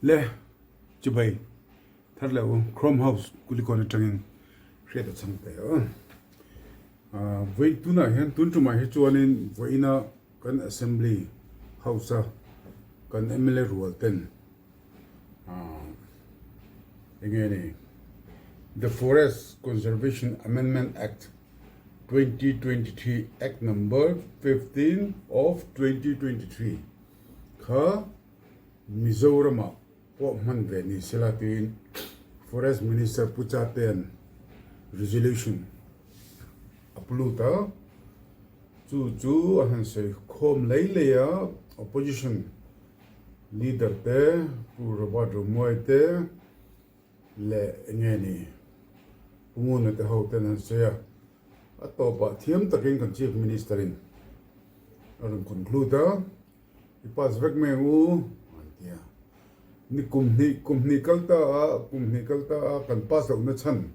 Le chibai thar leh u Chrome House Kulikawn atangin hriat a chang teh a. Vawi tunah hian tun tumah hi chuanin vawiina kan Assembly House a kan mla rual ten enge ni The Forest Conservation Amendment Act 2023 Act Number 15 of 2023 kha Mizoramah pawh hman ve ni sela tiin Forest Minister Pu Chatea'n resolution a pu lut a, chu chu a han sawi khawm lei lei a, Opposition Leader te Pu Robert Romuai te leh enge ni Pu Nguna te ho ten an sawi a, a tawpah thiam takin kan Chief Minister in a rawn conclude a. I pass vek mai ang u an ti a. Ni kum hnih kum hnih kal ta a, kum hnih kal ta a kan pass lohna chhan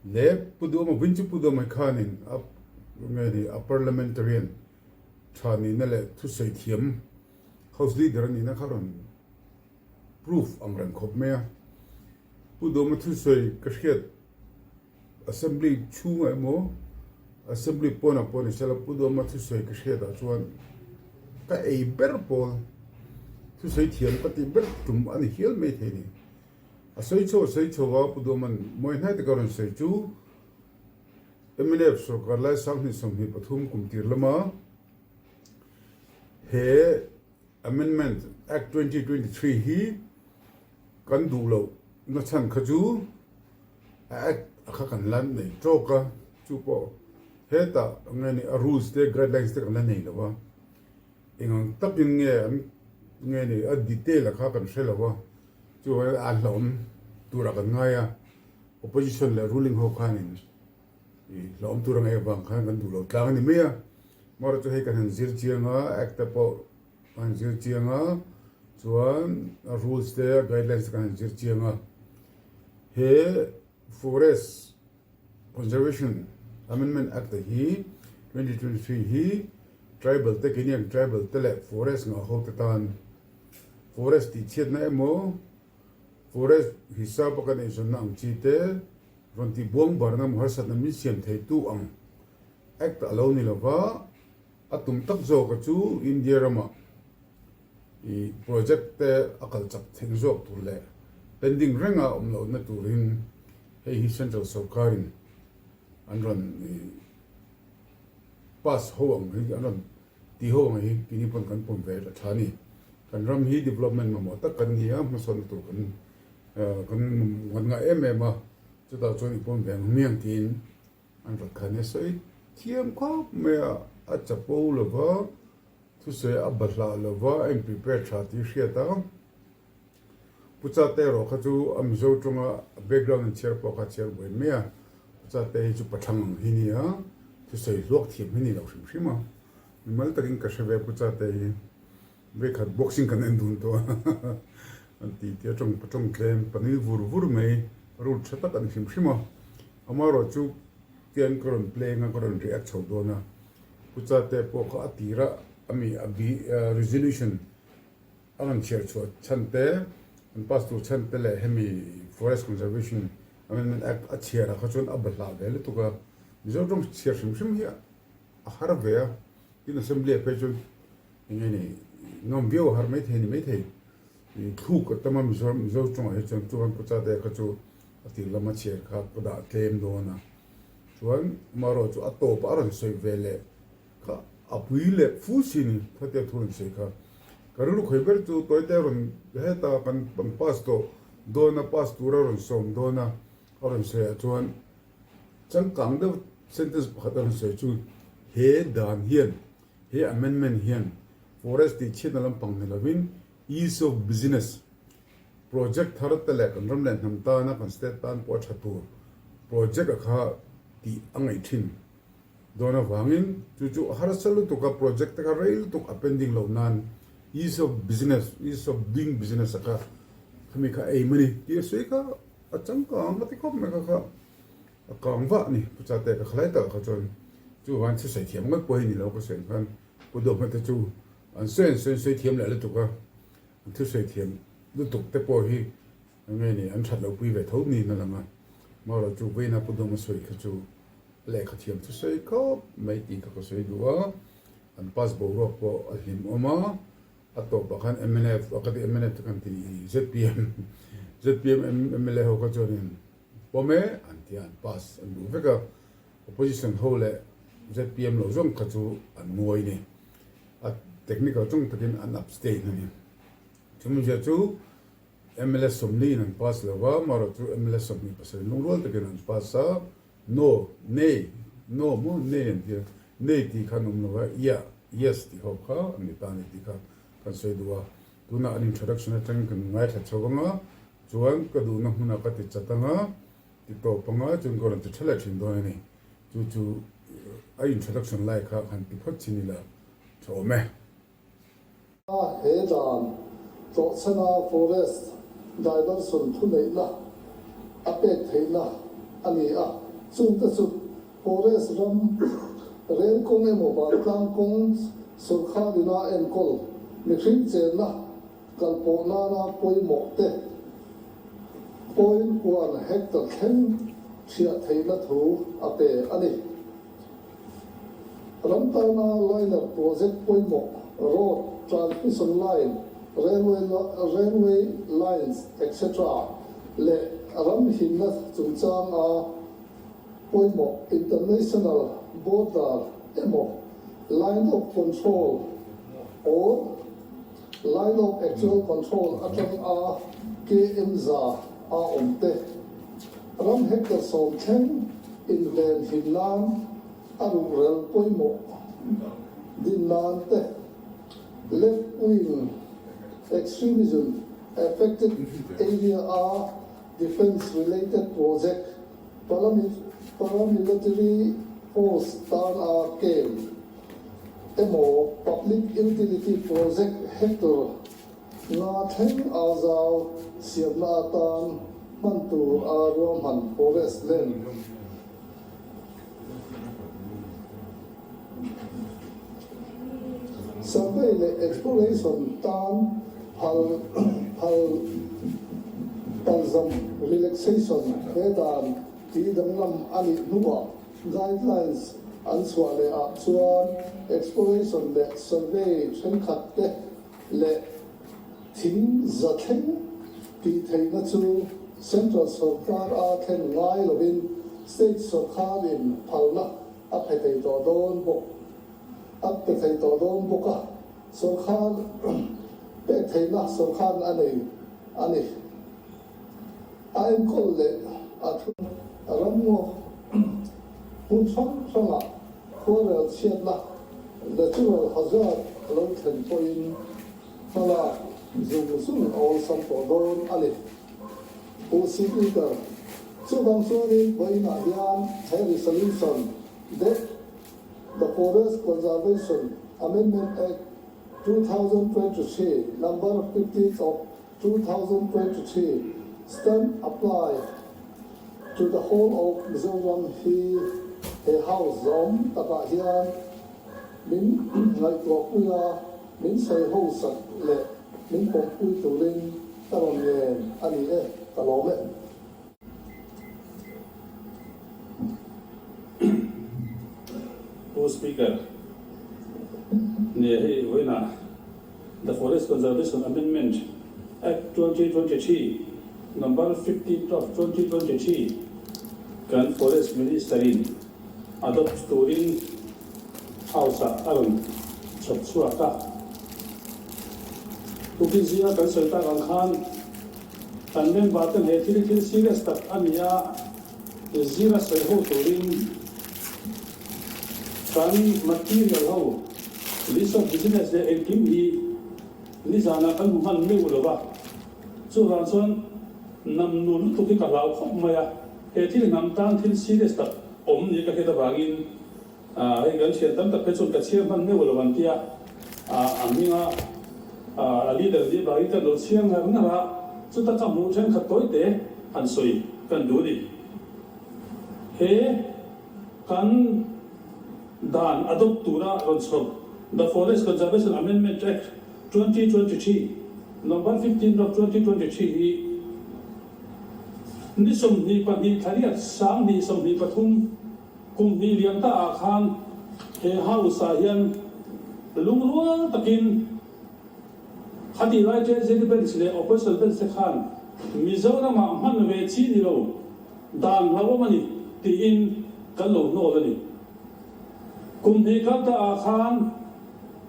leh Pu Duhawma vin chu Pu Duhawma khanin a nge ni a parliamentarian tha nihna leh thusawi thiam house leader a nihna kha rawn proof ang reng khawp mai a. Pu Duhawma thusawi ka hriat Assembly chhungah emaw Assembly pawnah pawh ni sela Pu Duhama thusawi ka hriatah chuan ka ei ber pawl thusawi thiam ka tih ber tum a ni hial mai thei ni. A sawi chho a sawi chho a Pu Duhama'n mawi hnai taka rawn sawi chu mnf sorkar lai 2023 kum tir lama he Amendment Act 2023 hi kan duh loh na chhan kha chu a act a kha kan la nei tawk a, chu pawh hetah nge ni a rules te guidelines te kan la nei lo a, eng ang takin nge an nge ni a detail a kha kan hre lo a, chuvangin a hlauhawm turah kan ngai a, opposition leh ruling ho khanin hlauhawm tur a ngaih avang khan kan duh lo tlang a ni mai a, amaherawhchu hei kan han zir chiang a act te pawh Kan han zir chiang a, chuan a rules te a guidelines te kan han zir chiang a. He Forest Conservation Amendment Act hi 2023 hi tribal te keini ang tribal te leh forest ngah ho te tan forest tih chhiatna emaw forest hisap a kan eizawnna ang chi te rawn tih buang barna emaw harsatna min siam theitu ang act a lo ni lova. A tum tak zawka chu India rama i project te a kal chak theng zawk tur leh pending renga awm lohna turin hei hi Central sorkarin an rawn i pass ho ang hi an rawn ti ho ang hi keini pawn kan pawm ve a tha a ni. Kan ram hi development mamawh tak kan ni a, hmasawnna tur kan kan mamawh ngah em em a, chutah chuan i pawm ve ang hmiang tiin An rat khan a sawi thiam khawp mai a, a chapo lo va, thusawi a bahlah lo va, a in prepare tha tih hriat a. Pu Chate erawh kha chu a Mizo tawnga a background an chhiar pawh kha a chhiar buai mai a, Pu Chate hi chu pathlang ang hi nia, thusawi hluak thiam hi ni lo hrim hrim a. Mimal takin ka hre ve Pu Chate hi. Vekhat boxing kan en dun tawh a an ti tia tawng pa tawng tlem pa nui vur vur mai rul tha tak an hrim hrim a amaherawh chu tian ka rawn play anga ka rawn react chho dawn a pu chate pawh kha a tir a ami a bi resolution a rawn chhiar chhuah chhan te an pass tur chhan te leh hemi forest conservation amendment act a chhiar ah kha chuan a bahlah ve lutuk a mizo tawng chhiar hrim hrim hi a har ve a tin assembly ah phei chuan Eng nge ni ngam viau a har maithei a ni maithei. Thluk a tam a Mizoram Mizo tawngah hi chuan chuan Pu Chate kha chu a tir lama chhiar kha ka dah tlem dawn a. Chuan amaherawh chu a tawpah a rawn sawi ve leh kha a pui leh fu si ni khatia thu rawn sawi kha. Ka rilru khawi ber chu tawite a rawn heta kan kan pass tawh dawn a pass tura rawn sawm dawn a a rawn sawi ah chuan changkang deuh sentence pakhat a rawn sawi chu he dan hian He amendment hian forest tih chhiatna lampang ni lovin ease of business project thar te leh kan ram leh hnam tana kan state tan pawh a tha tur project a kha tih a ngaih thin dawn avangin chu chu a harsa lutuk a project te kha rei lutuk a pending loh nan ease of business ease of doing business a kha khami kha ei mani tih a sawi kha a changkang a ti khawp mai kha kha. A kang vah a ni. Pu Chate ka khalai tak kha chuan chuvan chu sawi thiam ngawt pawh hi ni lo ka sawi khan Pu Dawhmate chu an sawi an sawi an sawi thiam leh lutuk a, an thu sawi thiam. lutuk te pawh hi nge ni an that lohpui ve tho niin a lang a. Marawh chu vawiina Pu Dawma sawi kha chu a lehkha thiam thusawi khawp mai tih kha ka sawi duh a, an pass boruak pawh a hlimawm a, a tawpah khan mnf a ka ti mnf te kan ti zpm zpm mla ho kha chuanin pawm e an ti a an pass an duh vek a opposition ho leh zpm lo zawng kha chu an nguai ni a technical tawng takin an abstain a ni chumi zia chu mla 40 in an pass lo va marawh chu mla 27 lungrual takin an pass a No, Nay, No maw, Nay an ti a, Nay tih kha an awm lo a, Yeah, Yes tih ho kha an ni ta a ni tih kha kan sawi duh a. Tunah an introduction atangin kan ngaithla chho vang a, chuan ka duhna hmunah ka ti chat ang a, ti tawp ang a, chuan ka rawn ti tha leh thin dawn a ni. Chu chu a introduction lai kha han ti phawt chin ila tha awm e. A he dan tlawhchhana forest diversion thuneihna a pek theihna a ni a, chungte chu forest ram rel kawng emaw vantlang kawng sawrkar ina enkawl mihring chenna kalpawh nana pawimawh te 0.1 hectare thleng thiah theihna thu a pe a ni. Ram tana liner project pawimawh, road, transmission line, railway railway lines etc. Leh ram himna chungchanga pawimawh international border emaw line of control or line of actual control atang a KM za a awm te ram hectare sawm thleng inven him nan a ruhrel pawimawh din nan te left wing extremism affected area a defence related project paramilitary force tan a camp emaw public utility project hectare nga thleng a zau siamna atan hman tur a ruahman forest land. Survey leh exploration tan phal phal palzam relaxation he dan tih danglam a nih hnuah guidelines an chhuah leh ah chuan exploration leh survey thenkhat te leh thing za thleng tih theihna chu Central sawrkar a thlen ngai lovin State sawrkharin phalna a pe thei tawh dawn bawk a pe thei tawh dawn bawk a, sawrkar pek theihna sawrkharin a nei a ni. A enkawl leh a thu ramngaw hmun hrang hrangah khuarel chhiatna, natural hazard, a lo thlen pawhin hmalak zung zung a awlsam tawh dawn a ni. Pu Speaker, chuvang chuanin vawiinah hian he resolution that the Forest Conservation Amendment Act 2023 Number 15 of 2023 stand apply to the whole of Mizoram hi he House zawm takah hian min ngaihtuahpui a, min sawi ho sak leh min pawmpui turin ka rawn ngen a ni e, ka lawm e. Pu Speaker, nia hei vawiinah The Forest Conservation Amendment Act 2023 Number 15 of 2023 kan Forest Minister in adopt turin House ah a rawn chhawp chhuak a. Tukin zinga kan sawi tak ang khan kan member ten he thil hi thil serious tak a ni a, zira sawi ho turin kan material ho list of business leh engkim hi nizanah kan hmu hman meuh lo va, chuvang chuan nam nu lutuk hi ka hlau khawp mai a, he thil hnam tan thil serious tak awm ni ka hriat avangin Hei kan thian tam tak phei chuan ka chhiar hman meuh lo an tia, a hminga a leader nih avangin kan lo chhiar ngar ngar a, chuta ka hmuh thenkhat tawi te han sawi kan duh a ni. He kan dan adopt tura rawn chhawp The Forest Conservation Amendment Act 2023. Number 15 of 2023 hi ni 22 thla riat 2023 kum hnih liam ta ah khan he House ah hian lungrual takin khatih lai Treasury Bench leh Opposition Bench te khan Mizoram ah hman ve chi ni lo dan hlauhawm a ni tiin kan lo hnawl a ni. Kum hnih kal ta ah khan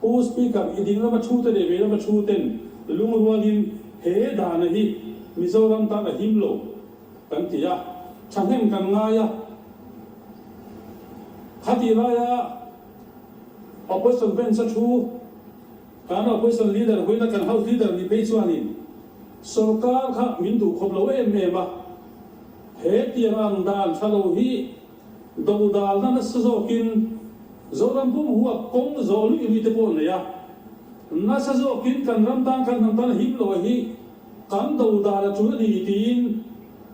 Pu Speaker i ding lama thu te leh vei lama thu ten lungrualin he dana hi Mizoram tan a him lo kan ti a, thahnem kan ngai a. Khatih laia Opposition Bench a thu kan Opposition Leader huina kan House Leader ni phei chuanin sorkar kha min duh khawp lo em em a, he tiang ang dan tha lo hi Dodalna nasa zawkin Zoram pum huap kawng zawh luih luih te pawh nei a, nasa zawkin kan ram tan kan hnam tan a him lo a hi kan dodal a tul a ni tiin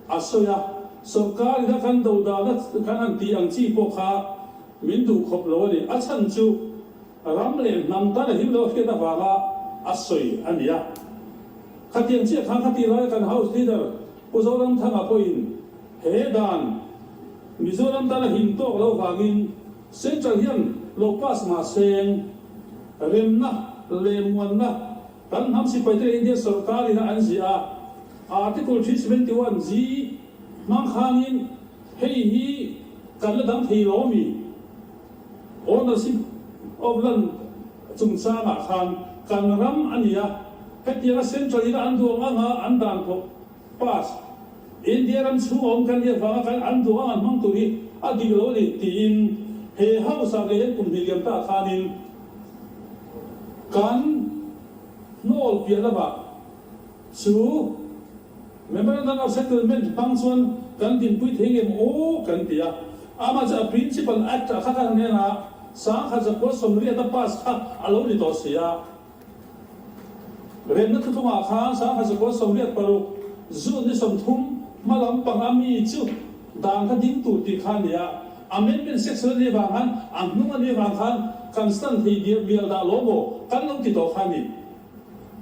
a sawi a, sorkar ina kan dodalna kan han tih ang chi pawh kha min duh khawp lo a ni. A chhan chu ram leh hnam tan a him lo a hriat avanga a sawi a ni a. Khatiang chiah khan khatih laia kan House Leader Pu Zoramthanga pawhin He dan Mizoram tan a him tawk lo vangin Central hian lo pass mah seng remna leh muanna kan hnam sipaite leh India sorkar ina an ziah a, Article 371 G hmang khangin hei hi kan la dang thei lo ami? Ownership of land chungchangah khan kan ram a ni a, hetianga Central ina an duang anga an dan pawh Pass. India ram chhung awm kan nih avanga kan an duh ang an hmang tur hi a dik lo a ni tiin he House ah ngei hian kum hnih liam ta khanin kan hnawl piah lamah chu Memorandum of Settlement hmang chuan kan dinpui thei ngem aw kan ti a. Amah chu a Principal Act ah kha kan hnenah 1980 a pass kha a lo ni tawh si a. Remna thuthlungah khan 1986 June ni 30 hma lam pang a mi chu dan kha ding tur tih kha a ni a, amendment section a nih vang khan a hnung a nih vang khan kan stand thei dial mial dah lo maw kan lo ti tawh kha a ni.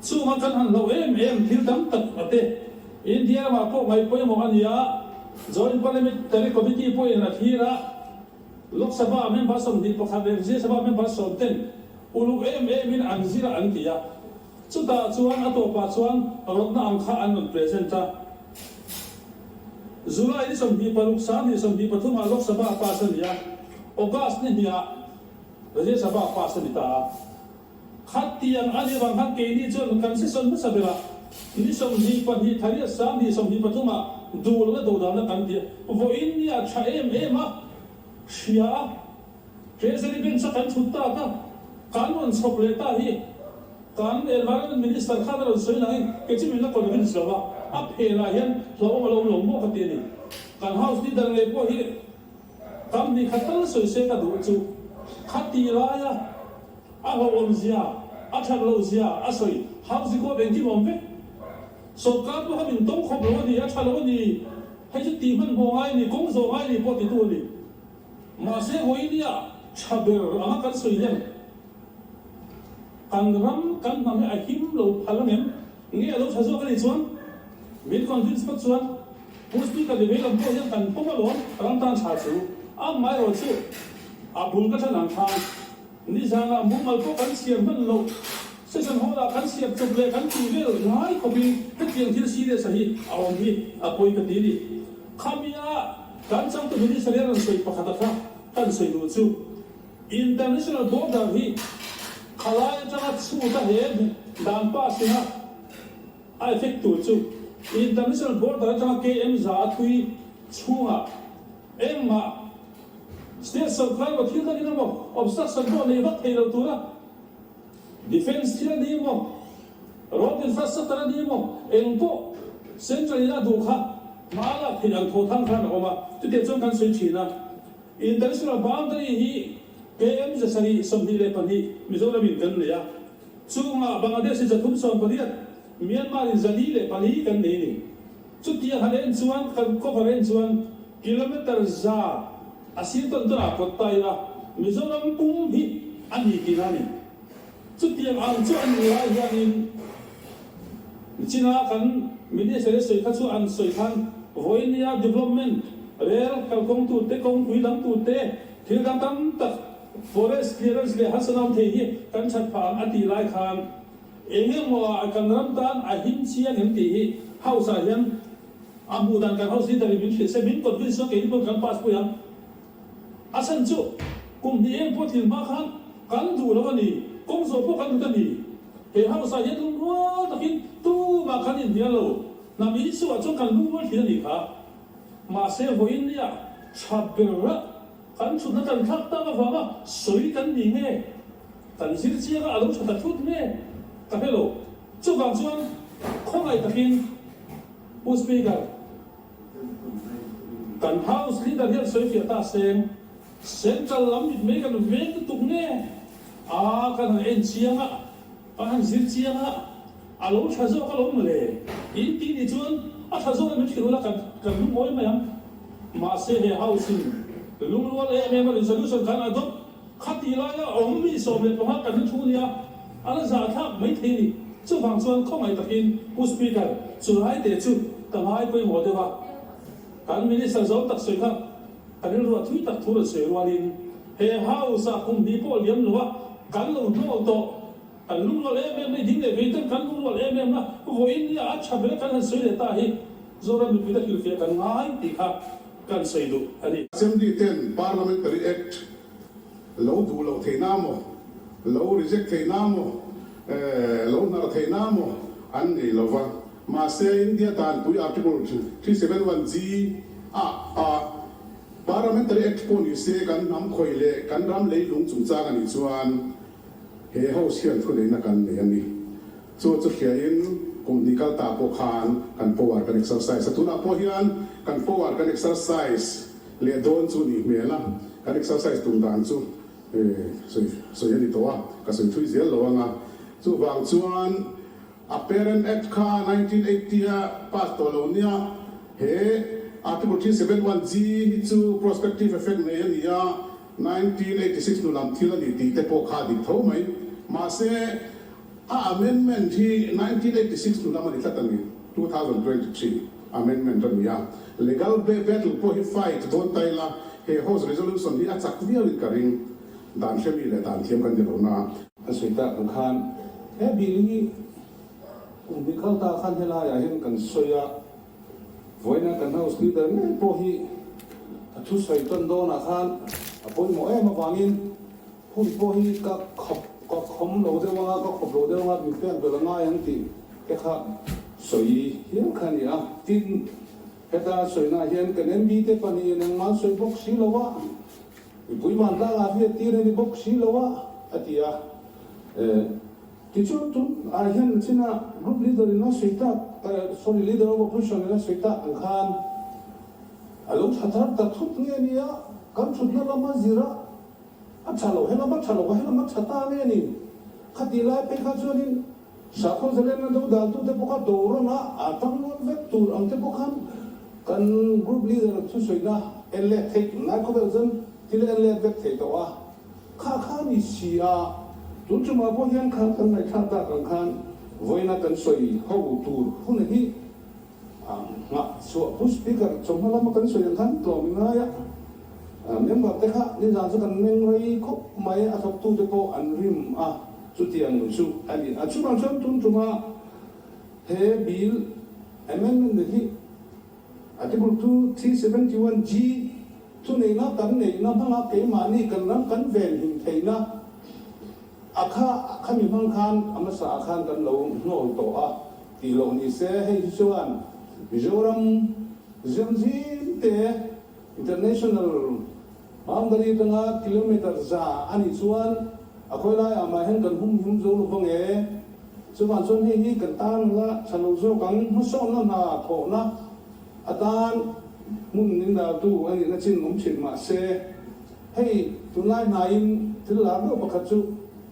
Chunga kan han hlauh em em thil tam tak a te India ramah pawh ngaih pawimawh a ni a, Joint Parliamentary Committee pawhin a thlir a, Lok Sabha member 21 leh Rajya Sabha member sawm ten Uluk em em in an zir a an ti a, chutah chuan a tawpah chuan rawtna ang kha an rawn present a. July ni 26 2023 ah Lok Sabha pass a ni a, August ni hnih ah Rajya Sabha pass a ni ta a. Khatiang a nih vang khan keini chuan kan session hmasa berah ni 22 thariat 2023 ah duh lohna dodalna kan ti a, vawiin ni ah tha em em a hria a. Treasury Bench a kan thut tak a, kan rawn chhawp leh ta hi kan Environment Minister khan a rawn sawi nangin kei chu min la convince lo a, a phelah hian hlauhawm a lo awm lo maw ka ti a ni. Kan House Leader ngei pawh hi kam hnih khat tal sawi se ka duh chu khati laia a hlauhawm zia, a that loh zia a sawi House record engkim awm vek. Sawrkar pawh kha min tawng khawp lo a ni, a tha lo a ni, hei chu tih hmanhmawh ngai a ni, kawng zawh ngai a ni pawh titu a ni. Mahse vawinia tha ber anga kan sawi hian kan ram kan hnam hi a him lo phal ang em? Nge a lo tha zawk a nih chuan min convince phawt chuan Pu Speaker ni vei lam pawh hian kan pawm alawm ram tan tha chu amaherawh chu a bul ka than ang khan nizanah mumal pawh kan siam hman loh session hall ah kan siam chawp leh kan tih vel ngai khawpin hetiang thil serious a hi a awm hi a pawi ka ti a ni. Khamia Kan changtu Minister hian rawn sawi pakhat a kha kan sawi duh chu International border hi khalai atanga chhut a he dan pass ina a effect tur chu International border atanga KM za a thui chhungah engmah State sawrkar emaw thil dangin emaw obstruction pawh nei vak thei lo tura Defence thil a ni emaw, road infrastructure a ni emaw, eng pawh Central in a duh kha hma a lak theih ang tho thang khan a awm a, chutiang chuan kan sawi thin a. International boundary hi KM 722 Mizoram in kan nei a, chungah Bangladesh in 318, Myanmar in 404 kan nei a ni. Chutiang han en chuan, kan cover en chuan kilometre za a sir tawn tawnah pawt ta ila Mizoram pum hi a ni tihna a ni. Chutiang ang chu a ni lai hianin. China kan Minister-e sawi kha chu an sawi khan vawinia development rel kalkawng tur te, kawngpui dang tur te, thil dang tam tak forest clearance leh harsatna awm thei hi kan that phah ang a tih lai khan eng emaw ah kan ram tan a him chiang em tih hi House ah hian a hmuh dan kan House leader in min hrilh se min convince chuan keini pawn kan pass pui ang. A chhan chu kum hnih eng pawh tlin hma khan kan duh lo a ni, kawng zawh pawh kan dut a ni. He house ah hian lungrual takin tumah kan inhnial lo, hnam Isua chuan kan lungrual thin a nih kha. Mahse vawiin nia tha ber a kan thutna kan thlak tak avanga sawi kan ni nge, kan zir chiang a a lo tha ta thut nge ka hre lo. Chuvang chuan khawngaih takin Pu Speaker, kan house leader hian sawi fiah ta seng, Central lam mitmei kan veng lutuk nge? A, kan han en chiang a, kan han zir chiang a, a lo tha zawk alawm mawle. In tih nih chuan a tha zawk em min hrilh ula kan kan lungawi mai ang. Mahse he house in lungrual em em a resolution khan adopt kha tih laia awm mi 15 kan la thu nia, a la zahthlak mai thei ni. Chuvang chuan khawngaih takin Pu Speaker, chulai te chu ka ngai pawimawh deuh a, kan Minister zo tak sawi kha, Ka rilru a thui tak thu rawn sawi rualin he house ah kum hnih pawh liam lo a kan lo hnawl tawh, kan lungrual em em mai ding leh vei ten kan lungrual em em a, vawiin nia a tha ber kan han sawi leh ta hi Zoram mipuite hrilhfiah kan ngai tih kha kan sawi duh a ni. Assembly ten Parliamentary Act lo duh loh theihna maw, lo reject theihna maw, lo hnar theihna maw an nei lo va. Mahse, India danpui Article 371G ah ah Parliamentary Act pawh ni se kan hnam khawih leh kan ram leilung chungchang a nih chuan he House hian thuneihna kan nei a ni. Chu chu hriain kum hnih kal ta pawh khan kan power kan exercise a, tunah pawh hian kan power kan exercise leh dawn chu nih hmel a, kan exercise tum dan chu sawi sawi a ni tawh a, ka sawi thui zel lo ang a. Chuvang chuan. A Parent Act kha 1980 a pass tawh lo nia, he Article 371G hi chu prospective effect nei a ni a, 1986 hnu lam thil a ni tih te pawh kha a dik tho mai. Mahse, a amendment hi 1986 hnu lam a ni tlat a ni, 2023 amendment a ni a. Legal battle pawh hi fight dawn ta ila, he House Resolution hi a chak viauin ka ring. Dan hremi leh dan thiam kan ni lo na. A sawi tak ang khan he bill hi kum hnih kal ta khan helaiah hian kan sawi a, vawiina kan House Leader ngei pawh hi a thusawi tawn dawnah khan a pawimawh em avangin hun pawh hi ka khawp ka khawm lo deuh anga, ka khawp lo deuh anga min pek belh a ngai ang tih te kha sawi hial kha a ni a. Tin, heta sawinaah hian kan MB te pahnihin engmah an sawi bawk si lo a. Mipui vantlangah hriat tir a ni bawk si lo a, a ti a. Tichuan tun ah hian china group leader in a sawi tak, sorry leader of opposition in a sawi tak ang khan a lo tha thar ta thut nge nia, kan thutna lama zir a, a tha lo, helam a tha lo a, helam a tha ta nge ni? Khatih lai phei kha chuanin Sakhaw zalenna do daltute pawh kha dorawn a a tang rual vek tur ang te pawh khan kan group leader thusawina en let theih tunlai khawvel chuan thil en let vek thei tawh a, kha kha ni si a. Tun chungah pawh hian kha kan ngaihthlak tak ang khan vawiina kan sawi ho tur hun hi a nghah chhuah Pu Speaker chawhma lama kan sawi ang khan tlawm i ngai a, member te kha nizan chu kan meng rei khawp mai a thawktute pawh an rim a. Chutiang chu a ni. A chungah chuan tun tuma he bill amendment hi Article 2 371G thuneihna kan neihna hmanga keimahni kan ram kan venhim theihna a kha khami hmang khan a hmasa ah khan kan lo hnawl tawh a tih loh ni se hei hi chuan Mizoram ziamzim te International Boundary atanga kilometre za a nih chuan a khawi laiah mah hian kan hum him zo lo vang e. Chuvang chuan hei hi kan tan la tha lo zawk ang. Hmasawnna hna thawhna atan hmun min daltu a nihna chin awm thin mah se, hei tunlai hnaiin thil lar deuh pakhat chu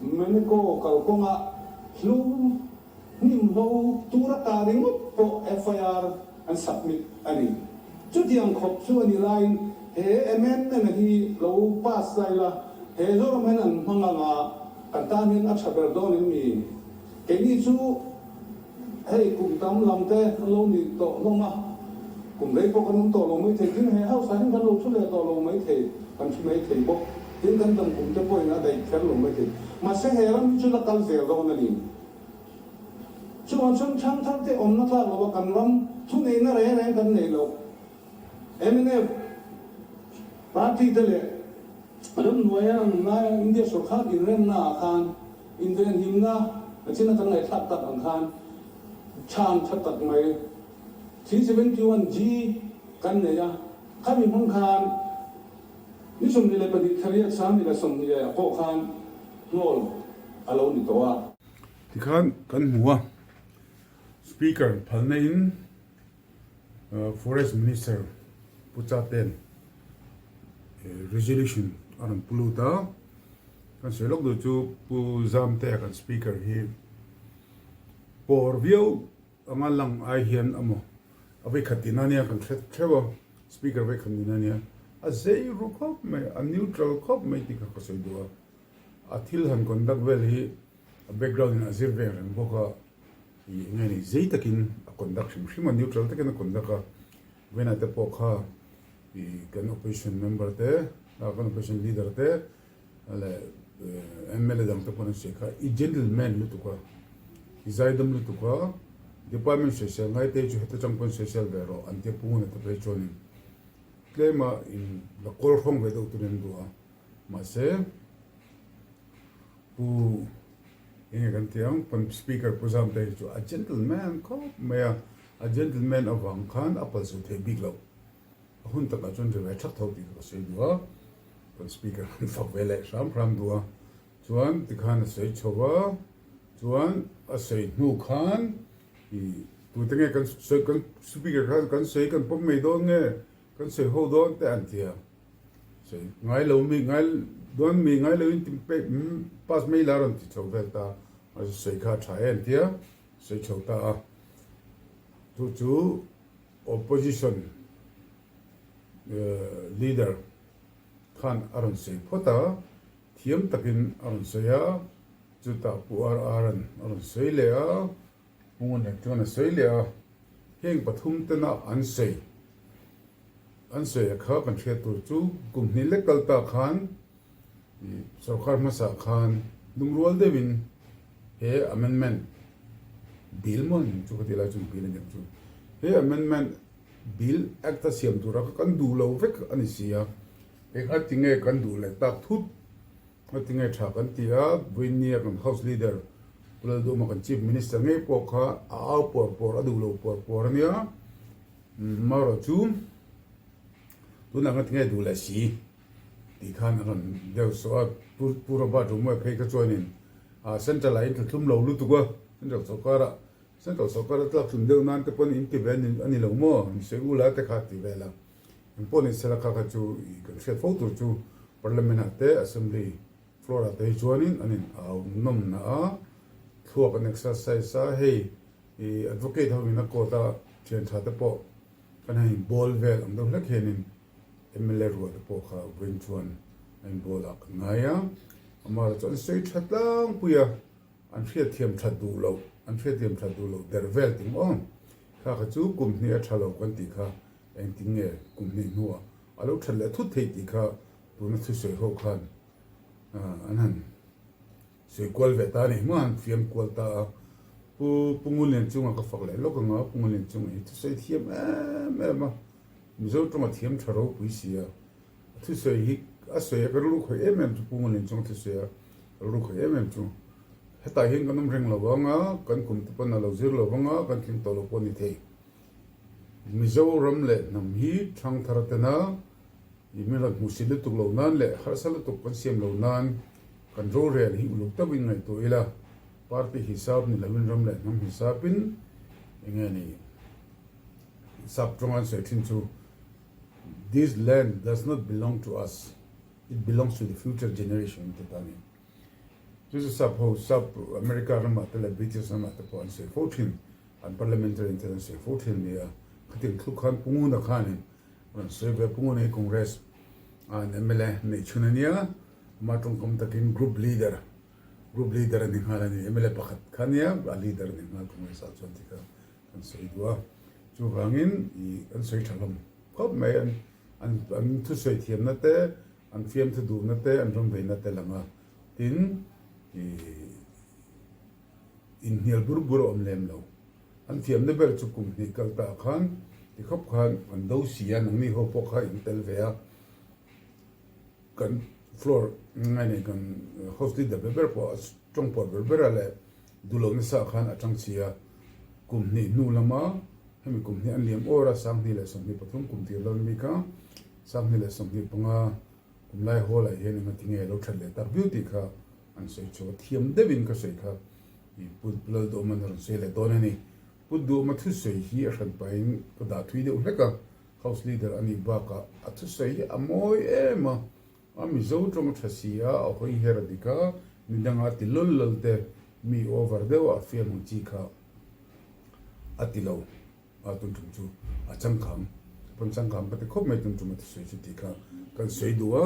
Meneko kalkawnga hlu Hnim ho tur a ta ringawt pawh FIR an submit a ni. Chutiang khawp chu a ni laiin he amendment hi lo pass lai la, he Zoram hian an hmang anga kan tan hian a tha ber dawn em ni? Keini chu Hei kum tam lam te an lo ni tawh hlawm a, kum rei pawh kan awm tawh lo mai thei, tin he house ah hian kan lo thu leh tawh lo mai thei, kan thu mai thei bawk, tin kan dam kum te pawhin a daih kher lo mai thei. Mahse he ram hi chu la kal zel dawn a ni. Chuvang chuan thangthar te awmna tlak lo a kan ram thuneihna reng reng kan neih loh. Mnf party te leh ramhnuaia nunlaia India sawrkar inremna ah khan invenhimna chin a kan ngaihthlak tak ang khan chhan tha tak mai 371 G kan nei a, khami hmang khan ni 22 thariat 2020 ah pawh khan hnawl a lo ni tawh a. Tikhan kan hmu a, Speaker phalna in Forest Minister Pu Chaten resolution a rawn pu lut a, kan sawi lawk duh chu Pu Zamtea kan Speaker hi pawr viau anga lang ai hian amaw a vei khat tihna ania kan hre theuh a, Speaker vei khat nihna ania a zei ru khawp mai a neutral khawp mai tih kha ka sawi duh a, a thil han conduct vel hi a background in a zir ve reng bawk a. Ih nge ni zei takin a conduct hrim hrim a, neutral takin a conduct a, Vena te pawh kha ih kan opposition member te, kan opposition leader te leh mla dang te pawh an sawi kha i gentleman lutuk a, i zaidam lutuk a, department sawisel ngai te chu heta tang pawn sawisel ve rawh an tia Punguna te phei chuanin tlema in la kawl hrawng ve deuh turin an duh a, mahse Pu enge kan tih ang kan speaker Pu Zamte hi chu a gentleman khawp mai a, a gentleman avang khan a palzut theih bik loh. A hun takah chuan ri ve thak tho tih kha ka sawi duh a, kan speaker kan fak ve leh hram hram duh a. Chuan tikhan a sawi chho va, chuan a sawi hnu khan ih tute nge kan sawi kan speaker khan kan sawi kan pawm mai dawn nge kan sawi ho dawn te an ti a. Sawi ngai lo mi ngai dawn mi ngai lo in ti pass mai la rawn ti chho vel ta a sawi kha a tha em tia sawi chho ta a chu chu opposition leader khan a rawn sawi phawt a thiam takin a rawn sawi a chutah Pu RR an a rawn sawi leh a Pu Ngunlek chuan a sawi leh a heng pathum tena an sawi. An sawi a kha kan hriat tur chu kum hnih lek kal ta khan sorkar hmasa khan lungrual deuhin he amendment bill maw ni chu ka ti lai chuan bill a ni ang chu he amendment bill act a siam tura kha kan duh lo vek a ni si a eng a ti nge kan duh leh tak thut a ti nge tha kan ti a vawinia kan house leader Pu Lalduhma kan chief minister ngei pawh kha a au puar puar a duh lo puar puar a nia. Marawh chu tunah nga tinge duh leh si tih khan a rawn deuh sawh a, Pu Robert Romawia phei kha chuanin Central ah in tla thlum lo lutuk a, Central sawrkar ah Central sawrkar a tlak thlum deuh nan te pawn in ti ve a ni lo maw, in sawi ula te kha ti vel a, engpawh ni sela kha kha chu kan hriat fo tur chu Parliament ah te Assembly floor ah te hi chuanin an in au nawm na a, thluak an exercise a hei I advocate ho in a court a thian tha te pawh kan han in bawl vel ang deuh hlek hian in mla rual te pawh kha vawiin chuan a in bawl ah kan ngai a, amah chu an sawi tha tlangpui a, an hriatthiam that duh loh, an hriatthiam that duh loh der vel ting aw, kha kha chu kum hnih a tha lo kan tih kha engtin nge kum hnih hnuah a lo that leh thut thei tih kha tuna thusawi ho khan an han Sawi kual ve ta a ni hma an fiam kual ta a, Pu Pu Ngunlianchunga ka fak leh lawk ang a, Pu Ngunlianchunga hi thusawi thiam em em a, Mizo tawnga thiam tha ropui si a, a thusawi hi a sawi a ka rilru khawih em em chu Pu Ngunlianchunga thusawi a ka rilru khawih em em chu hetah hian kan awm reng lo ang a, kan kum te pawn a lo zir lo vang a, kan tling tawh lo pawh a ni thei. Mizoram leh hnam hi thangthar tena I min rawn hmuhsit lutuk lo nan leh harsa lutuk kan siam lo nan kan rorel hi uluk deuhin ngaihtuah ila, party hisap ni loin ram leh hnam hisapin enge ni sap tawnga an sawi thin chu This land does not belong to us, it belongs to the future generation ti ta ni. Chu chu sap ho sap America ramah te leh British ramah te pawh an sawi fo thin, an parliamentarian ten an sawi fo thin nia. Khatiang thluk khan Pu Nguna khanin Rawn sawi ve Punguna hi Congress an mla neih chhun a nia, ama tawngkam takin Group Leader Group leader a ni nghal a ni. Mla pakhat kha nia a leader a ni nghal Congress ah chuan tih kha kan sawi duh a. Chuvangin ih an sawi tha hlawm khawp mai an an an thusawi thiamna te an fiamthu duhna te an ram veina te lang a. Tin ih inhnial bur bur a awm lem lo. An fiamna ber chu kum hnih kal ta khan ti khawp khan an do si a nangni ho pawh kha in tel ve a. Kan floor ngai nei kan house leader ber ber pawh a tawng pawh ber ber a leh duhloh nasa khan a tang chi a, kum hnih hnu lama hemi kum hnih an liam awr a 2023 kum tir lam ami kha 2025 kum lai hall ah hian enga tinge lo that leh tak viau tih kha an sawi chhuak a, thiam deuhin ka sawi kha i Pu Lalduhawma an rawn sawi leh dawn a ni. Pu Duhawma thusawi hi a hran pahin ka dah thui deuh hlek a. House leader a nih bakah a thusawi hi a mawi em a, a Mizo tawng a tha si a, a hawi her a dik a, midanga ti lawl lawl te, mi over deuh a fiam ang chi kha a ti lo a, tun tum chu a changkang pawn changkang ka ti khawp mai tun tum a thusawi chu tih kha kan sawi duh a,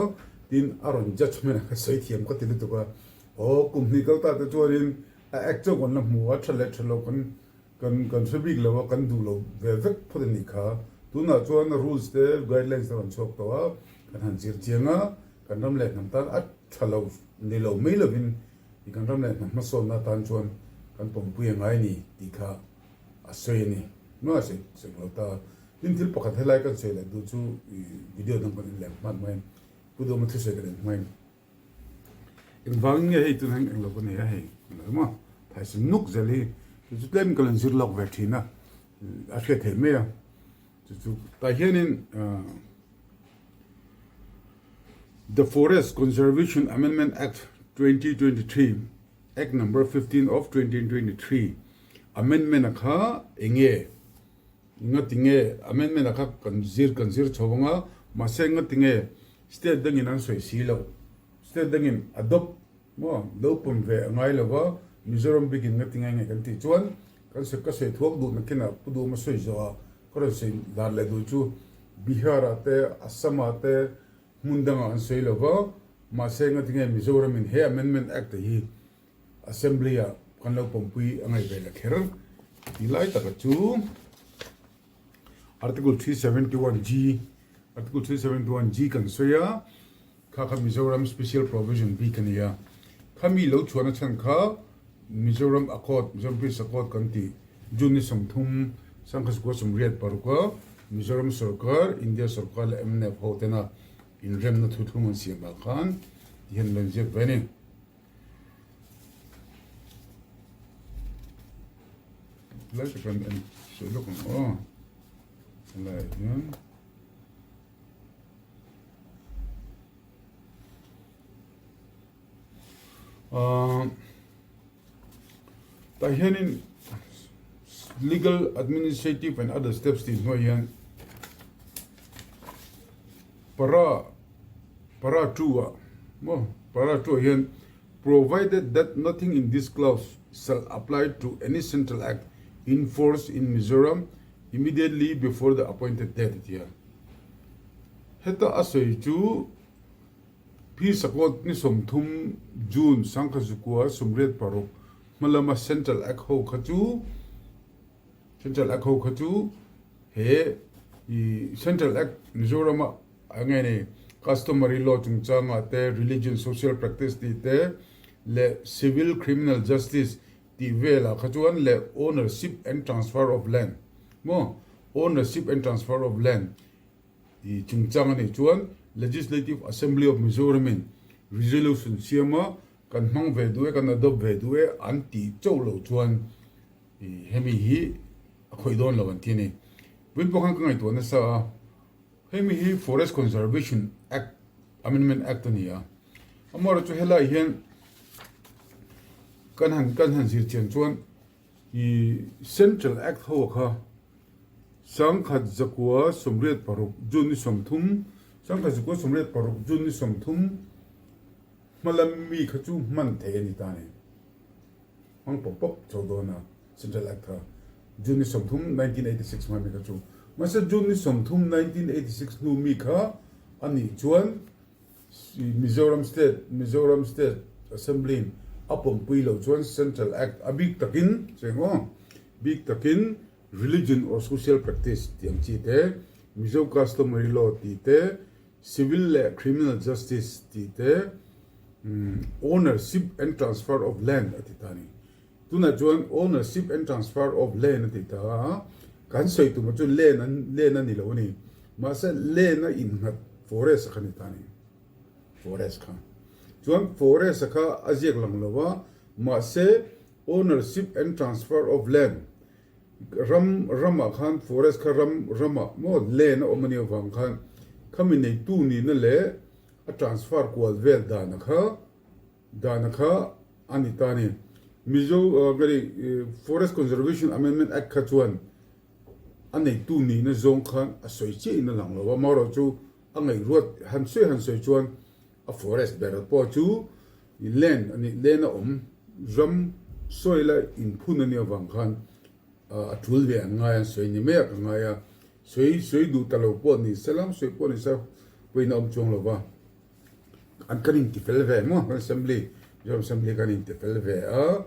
tin a rawn judgement a ka sawi thiam ka ti lutuk a, aw kum hnih kal ta te chuanin a act chauh kan la hmu a, tha leh tha lo kan Kan kan hre bik lo a, kan duh lo ve vek phawt a nih kha. Tunah chuan rules te guidelines te rawn chhuak tawh a, kan han zir chiang a, kan ram leh hnam tan a tha lo ni lo mai lovin i kan ram leh hnam hmasawnna atan chuan kan pawmpui a ngai a ni tih kha a sawi a ni. Nua sawi sawi lo ta. Tin thil pakhat helai kan sawi leh duh chu i video dang kan en leh hman hmain Pu Dawma thusawi kan en hmain. Engvangin nge hei tun hian englo ka nei a hei lo maw thaisen nuk zel hi chu chu tlem ka lan zir lawk ve thin a a hriat theih mai a chu chu tah hianin The Forest Conservation Amendment Act 2023 Act number 15 of 2023 amendment a kha enge Ngatinge amendment a kha kan zir kan zir chho anga mahse ngatinge state dangin an sawi si loh state dangin adopt maw lo pawm ve a ngai lova Mizoram bikin ngatinge nge kan tih chuan kan sawi ka sawi thuak duh nakinah Pu Duhawma sawi zawh ah ka rawn sawi dan leh duh chu Bihar ah te Assam ah te hmun dangah an sawi lova mahse ngatinge Mizoramin he amendment act hi Assembly ah kan lo pawmpui a ngaih ve la kher tih lai taka chu Article 371 G Article 371 G kan sawi a, kha kha Mizoram Special Provision bik a ni a, khami lo chhuahna chhan kha Mizoram Accord, Mizoram Peace Accord kan tih June ni 30, 1986 a Mizoram sorkar, India sorkar leh mnf ho tena inremna thuthlung an siam ah khan tihian lo inziak ve a ni. Lai tak an en sawi lawk ang aw helai ah hian ahh tah hianin legal administrative and other steps tih hnuaiah hian para Para 2 ah maw para 2 ah hian provided that nothing in this clause shall apply to any central act in force in Mizoram immediately before the appointed date a ti a. Heta a sawi chu Phi Sakawt ni 30 June 1986 hma lama central act ho kha chu central act ho kha chu he i central act Mizoram ah A nge ni, customary law chungchangah te, religion, social practice tih te leh civil criminal justice tih velah kha chuan leh ownership and transfer of land maw, ownership and transfer of land tih chungchang a nih chuan Legislative Assembly of Mizoram in resolution siama kan hmang ve duh e, kan adopt ve duh e an tih chauh loh chuan hemi hi a khawih dawn lo an ti a ni. Vawiin pawh khan ka ngaihtuah nasa a. Hemi hi Forest Conservation Act Amendment Act a ni a, amaherawhchu helai hian kan han kan han zir chian chuan ih Central Act ho kha 1986 June ni 30 1986 June ni 30 hmalam mi kha chu hman theih a ni ta a ni. Hmang pawp pawp chho dawn a Central Act kha June ni 30 1986 hma mi kha chu. Mahse June ni 30 1986 hnu mi kha a nih chuan Mizoram State Mizoram State Assembly in a pawmpui loh chuan Central Act a bik takin, cheng aw, bik takin Religion or Social Practice tih ang chi te, Mizo Customary Law tih te, Civil leh Criminal Justice tih te, Ownership and Transfer of Land a ti ta a ni. Tunah chuan Ownership and Transfer of Land a ti ta a, kan sawi tumah chu land an land a ni lo a ni. Mahse land a innghat forest a kha ni ta a ni. Forest kha. Chuan forest a kha a ziak lang lo a, mahse Ownership and Transfer of Land ram ramah khan forest kha ram ramah maw land a awm a nih avang khan khami neitu nihna leh a transfer kual vel dana kha dana kha a ni ta a ni. Mizo Forest Conservation Amendment Act kha chuan a neitu nihna zawng khan a sawi chiah in a lang lo a, amaherawhchu a ngaihruat han sawi han sawi chuan a forest ber pawh chu land a nih land a awm ram soil a inphun a nih avang khan a tul ve an ngai an sawi ni mai a ka ngai a, sawi sawi duh ta lo pawh ni se lam sawi pawh ni se pawhin a awm chuang lo va, an kan inti fel ve maw kan assembly Mizoram assembly kan inti fel ve a,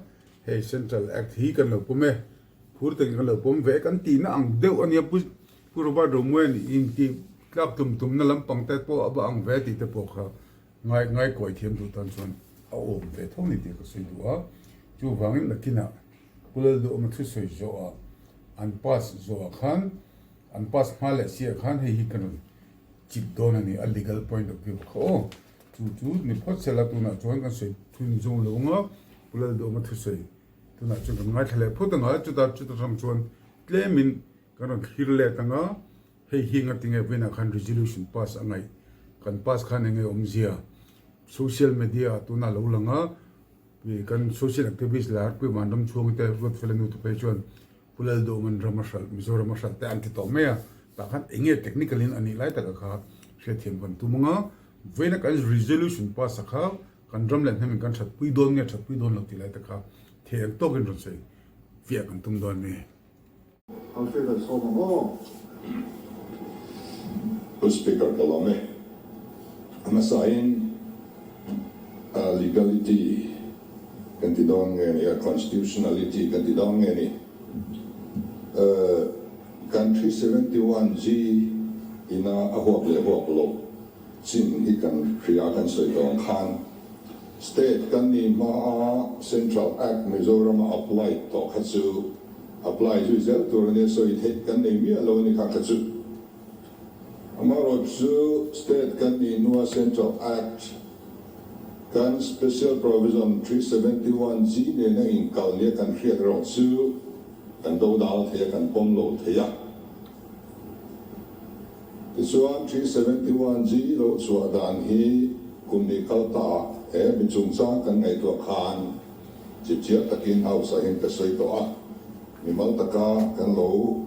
hei central act hi kan lo pawm e, phur takin kan lo pawm ve kan tihna ang deuh a nia pu Pu Robert Romuan intih tlak tum tumna lampang te pawh a va ang ve tih te pawh kha ngai ngai kawi thiam duh tan chuan a awm ve tho ni tih ka sawi duh a. Chuvangin nakinah Pu Lalduhawma thusawi zawhah an pass zawhah khan an pass hma leh siah khan hei hi ka rawn chip dawn a ni a legal point of view kha aw. Chu chu ni phawt sela tunah chuan kan sawi thun zawng lo anga Pu Lalduhawma thusawi tunah chuan kan ngaithla leh phawt anga chuta chuta tang chuan tlemin Kan rawn thlir let ang a, hei hi ngatinge vawiinah khan resolution pass a ngaih, kan pass khan enge awmzia, social media ah tunah lo lang a, kan social activist lar Pu Vanram Chhuangi te Ruatfela nu te phei chuan Pu Lalduhman ram a hralh, Mizoram a hralh te an ti tawh mai a, tah khan enge technical in a nih lai taka kha hriatthiam kan tum ang a, vawiina kan resolution pass a kha kan ram leh hnamin kan thatpui dawn nge thatpui dawn lo tih lai te kha thei ang tawkin rawn sawi fiah kan tum dawn mi. Alfred an sawm ang aw. Pu Speaker ka lawm e. A hmasain legality kan ti dawn nge ni a, constitutionality kan ti dawn nge ni. Kan 371 G ina a huap leh huap loh chin hi kan hria kan sawi tawh ang khan State kan nih hmaa Central Act Mizorama applied tawh kha chu Apply zui zel tur a nia sawi theih kan nei miah lo a ni kha kha chu. Amaherawh chu State kan nih hnua Central Act kan Special Provision 371 G nena inkal nia kan hriat erawh chu kan do dal thei a, kan pawm lo thei a. Tichuan 371 G lo chhuah dan hi kum nih kal ta he mi chungchang kan ngaihtuah khan Chipchiar takin House ah hian ka sawi tawh a, mimal taka kan lo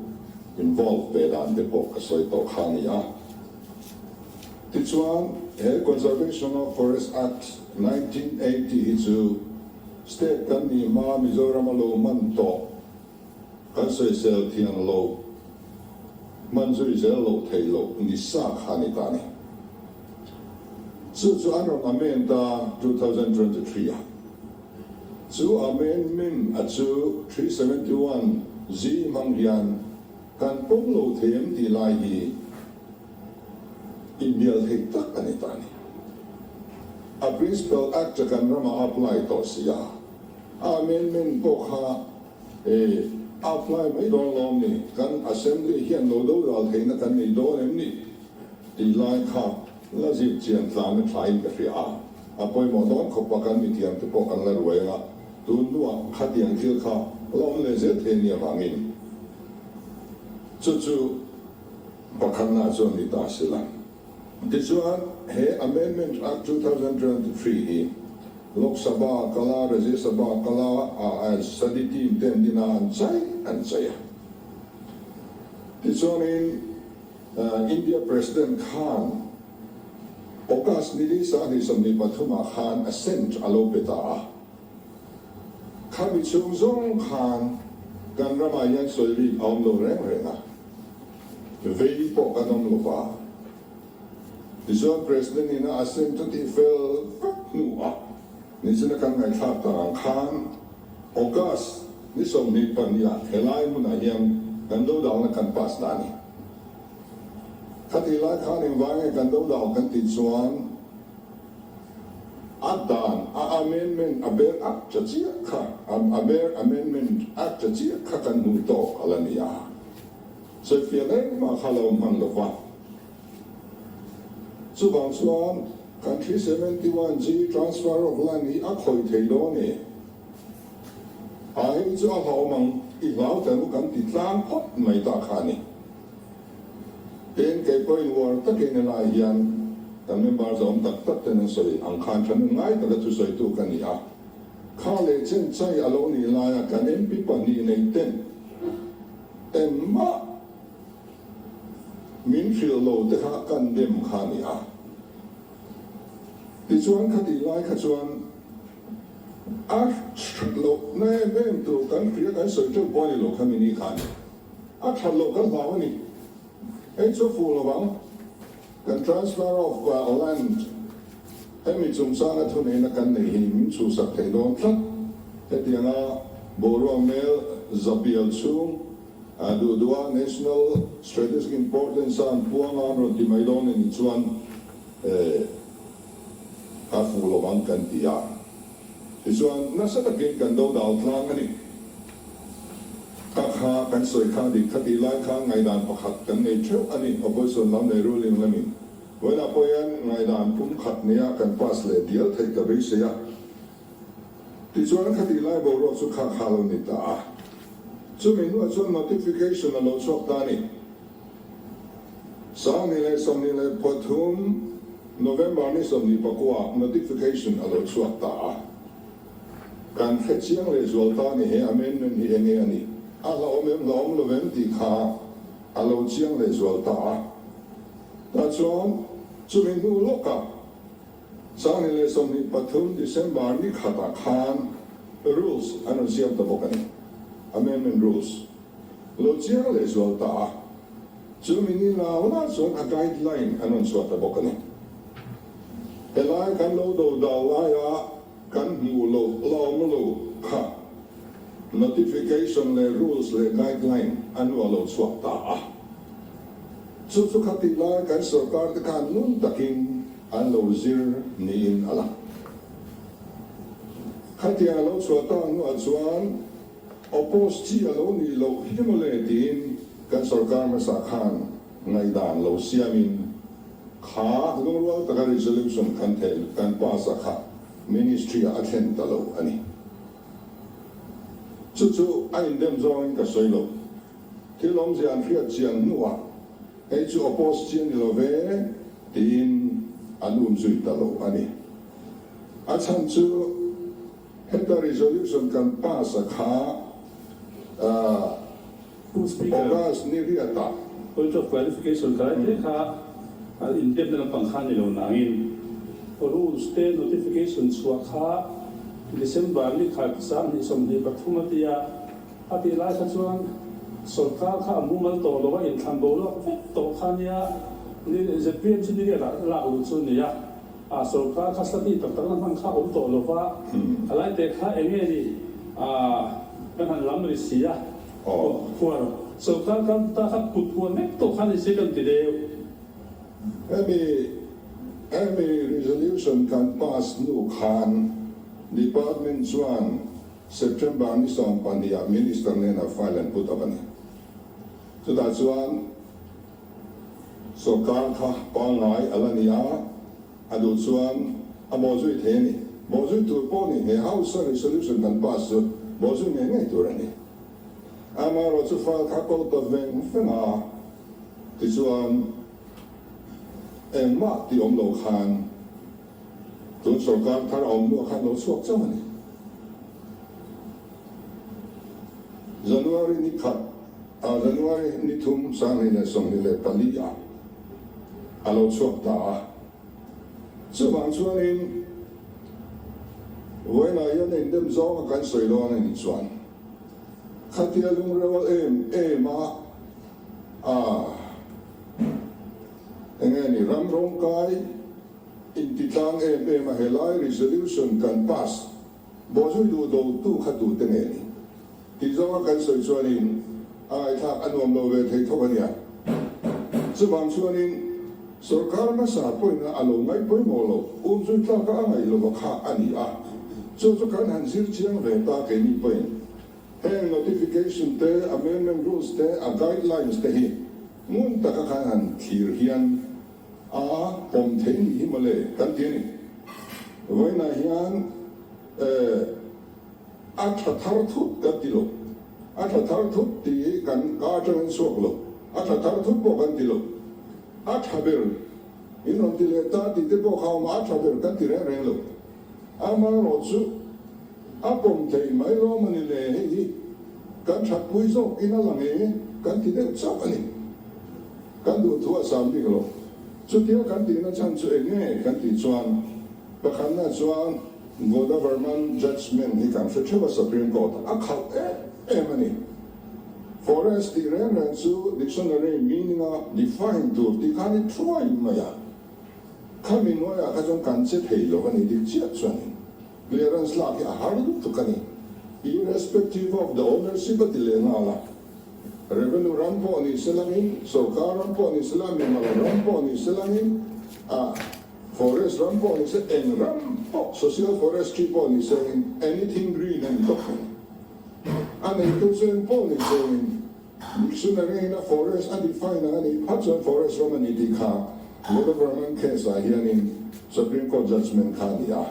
involve ve dan te pawh ka sawi tawh kha a ni a. Tichuan, he Conservation of Forest Act 1980 hi chu State kan nih hma Mizoram a lo hman tawh kan sawisel thiang lo, hman zui zel loh theih loh ni sa kha a ni ta a ni. Chu chu an rawn amend a 2023 ah. Chu amendment a chu 371 G hmang hian kan pawm lo thei em tih lai hi inbial theih tak a ni ta a ni. A Principal Act a kan ramah a apply tawh si a, a amendment pawh kha e apply mai dawn lawm ni, kan Assembly hian lo doral theihna kan nei dawn em ni tih lai kha La zir chian tlan a tha in ka hria a, a pawimawh dawn khawp a kan mithiam te pawh kan la ruai anga, tun hnuah khatiang thil kha la awm leh zel thei ania vangin chu chu pakhatna chuan ni ta sila. Tichuan he Amendment Act 2023 hi Lok Sabha kala Rajya Sabha kala a study team te an din a an chai an chai a. Tichuanin India President khan August ni li 23 ah khan assent a lo pe ta a. Khami chhung zawng khan kan ramah hian sawi rik a awm lo reng reng a, vei pawh kan awm lo va. Tichuan President in a assent a tih fel vek hnuah. Nichina kan ngaihthlak tak ang khan August ni 22 ah helai hmunah hian kan dodalna kan pass ta a ni. Khatih lai khan engvang nge kan dodal kan tih chuan a dan a amendment a ber Act a chiah kha a ber amendment Act a chiah kha kan hmuh tawk a la ni a. Sawifiah engmah kha lo hman lo va. Chuvang chuan kan 371G transfer of land hi a khawih thei dawn e. A hei chu a hlauhawm ang, i hlau tel u kan ti tlang phawt mai ta kha a ni. Tin, kei pawhin uar takin helai hian kan member zawm tak tak ten an sawi ang khan thahnem ngai taka thusawitu ka ni a. Kha leh chen chai a lo nih laia kan MP pahnih nei ten engmah Min hrilh lo te kha kan dem kha a ni a. Tichuan khatih lai kha chuan a that loh na em em tur kan hria kan sawi teuh pawh a ni lo kha mini kha a ni. A that loh kan hlau a ni. Hei chu a fuh lo vang. Kan transfer of land hemi chungchanga thuneihna kan neih hi min chhuhsak thei dawn tlat. Hetianga boruak mel zapial chhung A duh duh a, National Strategic Importance a an puang a, an rawn ti mai dawn a nih chuan a fuh lo ang kan ti a. Tichuan, nasa takin kan do dal tlang a ni. Kha kha kan sawi kha dik kha tih lai khan ngaihdan pakhat kan nei theuh a ni, Opposition lam leh ruling lamin. Vawiinah pawh hian ngaihdan pum khat nia kan pass leh dial theih ka beisei a. Tichuan khatih lai boruak chu kha kha lo ni ta a. Chumi hnuah chuan notification a lo chhuak ta a ni. 2023 November ni 24 notification a lo chhuak ta a. Kan hre chiang leh zual ta a ni he amendment hi enge a nih? A hlauhawm em hlauhawm lo em tih kha a lo chiang leh zual ta a. Tah chuan chumi hnu lawkah 2023 December ni khatah khan rules an rawn siam ta bawk a ni, amendment rules lo chiang leh zual ta a, chumi ni lau lah chuan a guideline an rawn chhuah ta bawk a ni. Helai kan lo do dal laia kan hmuh loh la awm lo kha notification leh rules leh guideline an luah lo chhuak ta a, chu chu khatih lai kan sorkar te khan ngun takin An lo zir niin a lang. Khatiang a lo chhuah tak hnuah chuan oppose chi a lo nih loh hi mawle tiin kan sorkar hmasa khan ngaihdan lo siamin kha lungrual taka resolution kan theh kan pass a kha ministry ah a thlen ta lo a ni. Chu chu a indem zawngin ka sawi lo. Thil awmzia an hriat chian hnuah Hei chu oppose chi a ni lo ve tiin an um zui ta lo a ni. A chhan chu heta resolution kan pass a kha Pu Speaker, August ni riatah. Point of clarification ka lai te kha indepna lampang kha a ni lo nangin rules te notification chhuah kha December ni khat 2023 a tia. A tih lai kha chuan sawrkar kha a mumal tawh lo a, inthlan boruak vek tawh kha nia, ni zpm chu ni riat ah lak luh chu nia, a sawrkar kha study tak tak na hman kha a awm tawh lo va, a lai te kha eng nge ni kan han lam ri si a, kut phuar sawrkar kal ta kha kut phuar vek tawh kha ni se kan ti deuh. Hemi hemi resolution kan pass hnu khan department chuan September ni 12 ah Minister hnenah file an put up a ni. Chutah chuan sawrkar kha pangngai a la ni a, a duh chuan a bawhzui thei a ni. Bawhzui tur pawh ni, he House a resolution kan pass chu bawhzui ngei ngei tur a ni. Amaherawhchu file kha ko ta veng veng a, tichuan engmah tih awm lo khan, Tun sawrkar thar a awm hnuah khan lo chhuak chauh a ni. January ni khat ah January ni thum 2024 ah a lo chhuak ta a. Chuvang chuanin vawiinah hian a indem zawnga kan sawi dawn a nih chuan khatia lungreual em em a enge ni ram rawngkai. intitlang em em a helai resolution kan pass bawhzui duh dotu kha tute nge ni? Tih zawnga kan sawi chuanin a ngaihthlak a nuam lo ve thei tho a nia. Chuvang chuanin sorkar hmasa pawina a lo ngaih pawimawh lo, umzui tlaka a ngaih lova kha a ni a. Chu chu kan han zir chiang ve ta keini pawhin heng notification te, amendment rules te, a guidelines te hi ngun taka kan han thlir hian a pawm thei ni hi mawle kan ti a ni. Vawiinah hian eh. A tha thar thut kan ti lo. A tha thar thut tih hi kan ka atangin chhuak lo. A tha thar thut pawh kan ti lo. A tha ber in rawn ti leh ta tih te pawh kha awm a, a tha ber kan ti reng reng lo. Amaherawhchu a pawm thei mai lawm a ni le, hei hi kan thatpui zawk in a lang e kan ti deuh chauh a ni. Kan duh thu a sam bik lo. Chutia kan tihna chhan chu eng nge kan tih chuan pakhatna chuan, Godavarman judgement hi kan hre theuh a Supreme Court a khalh em em a ni. Forest tih reng reng chu dictionary meaning a define tur tih khan i thuai mai a. Khami hnuaiah kha chuan kan che thei lo a ni dik chiah chuanin clearance lak hi a har lutuk a ni. Irrespective of the ownership a ti leh nghal a. Revenue ram pawh ni selangin, sorkar ram pawh ni sela, mimal ram pawh ni selangin a. Forest ram pawh ni se, eng ram pawh, social forestry pawh ni se in anything green a ni tawp mai. A neitu chu eng pawh ni se in dictionary in a forest a define ang a nih phat chuan forest ram a ni tih kha Godavarman case ah hianin Supreme Court judgement kha a ni a.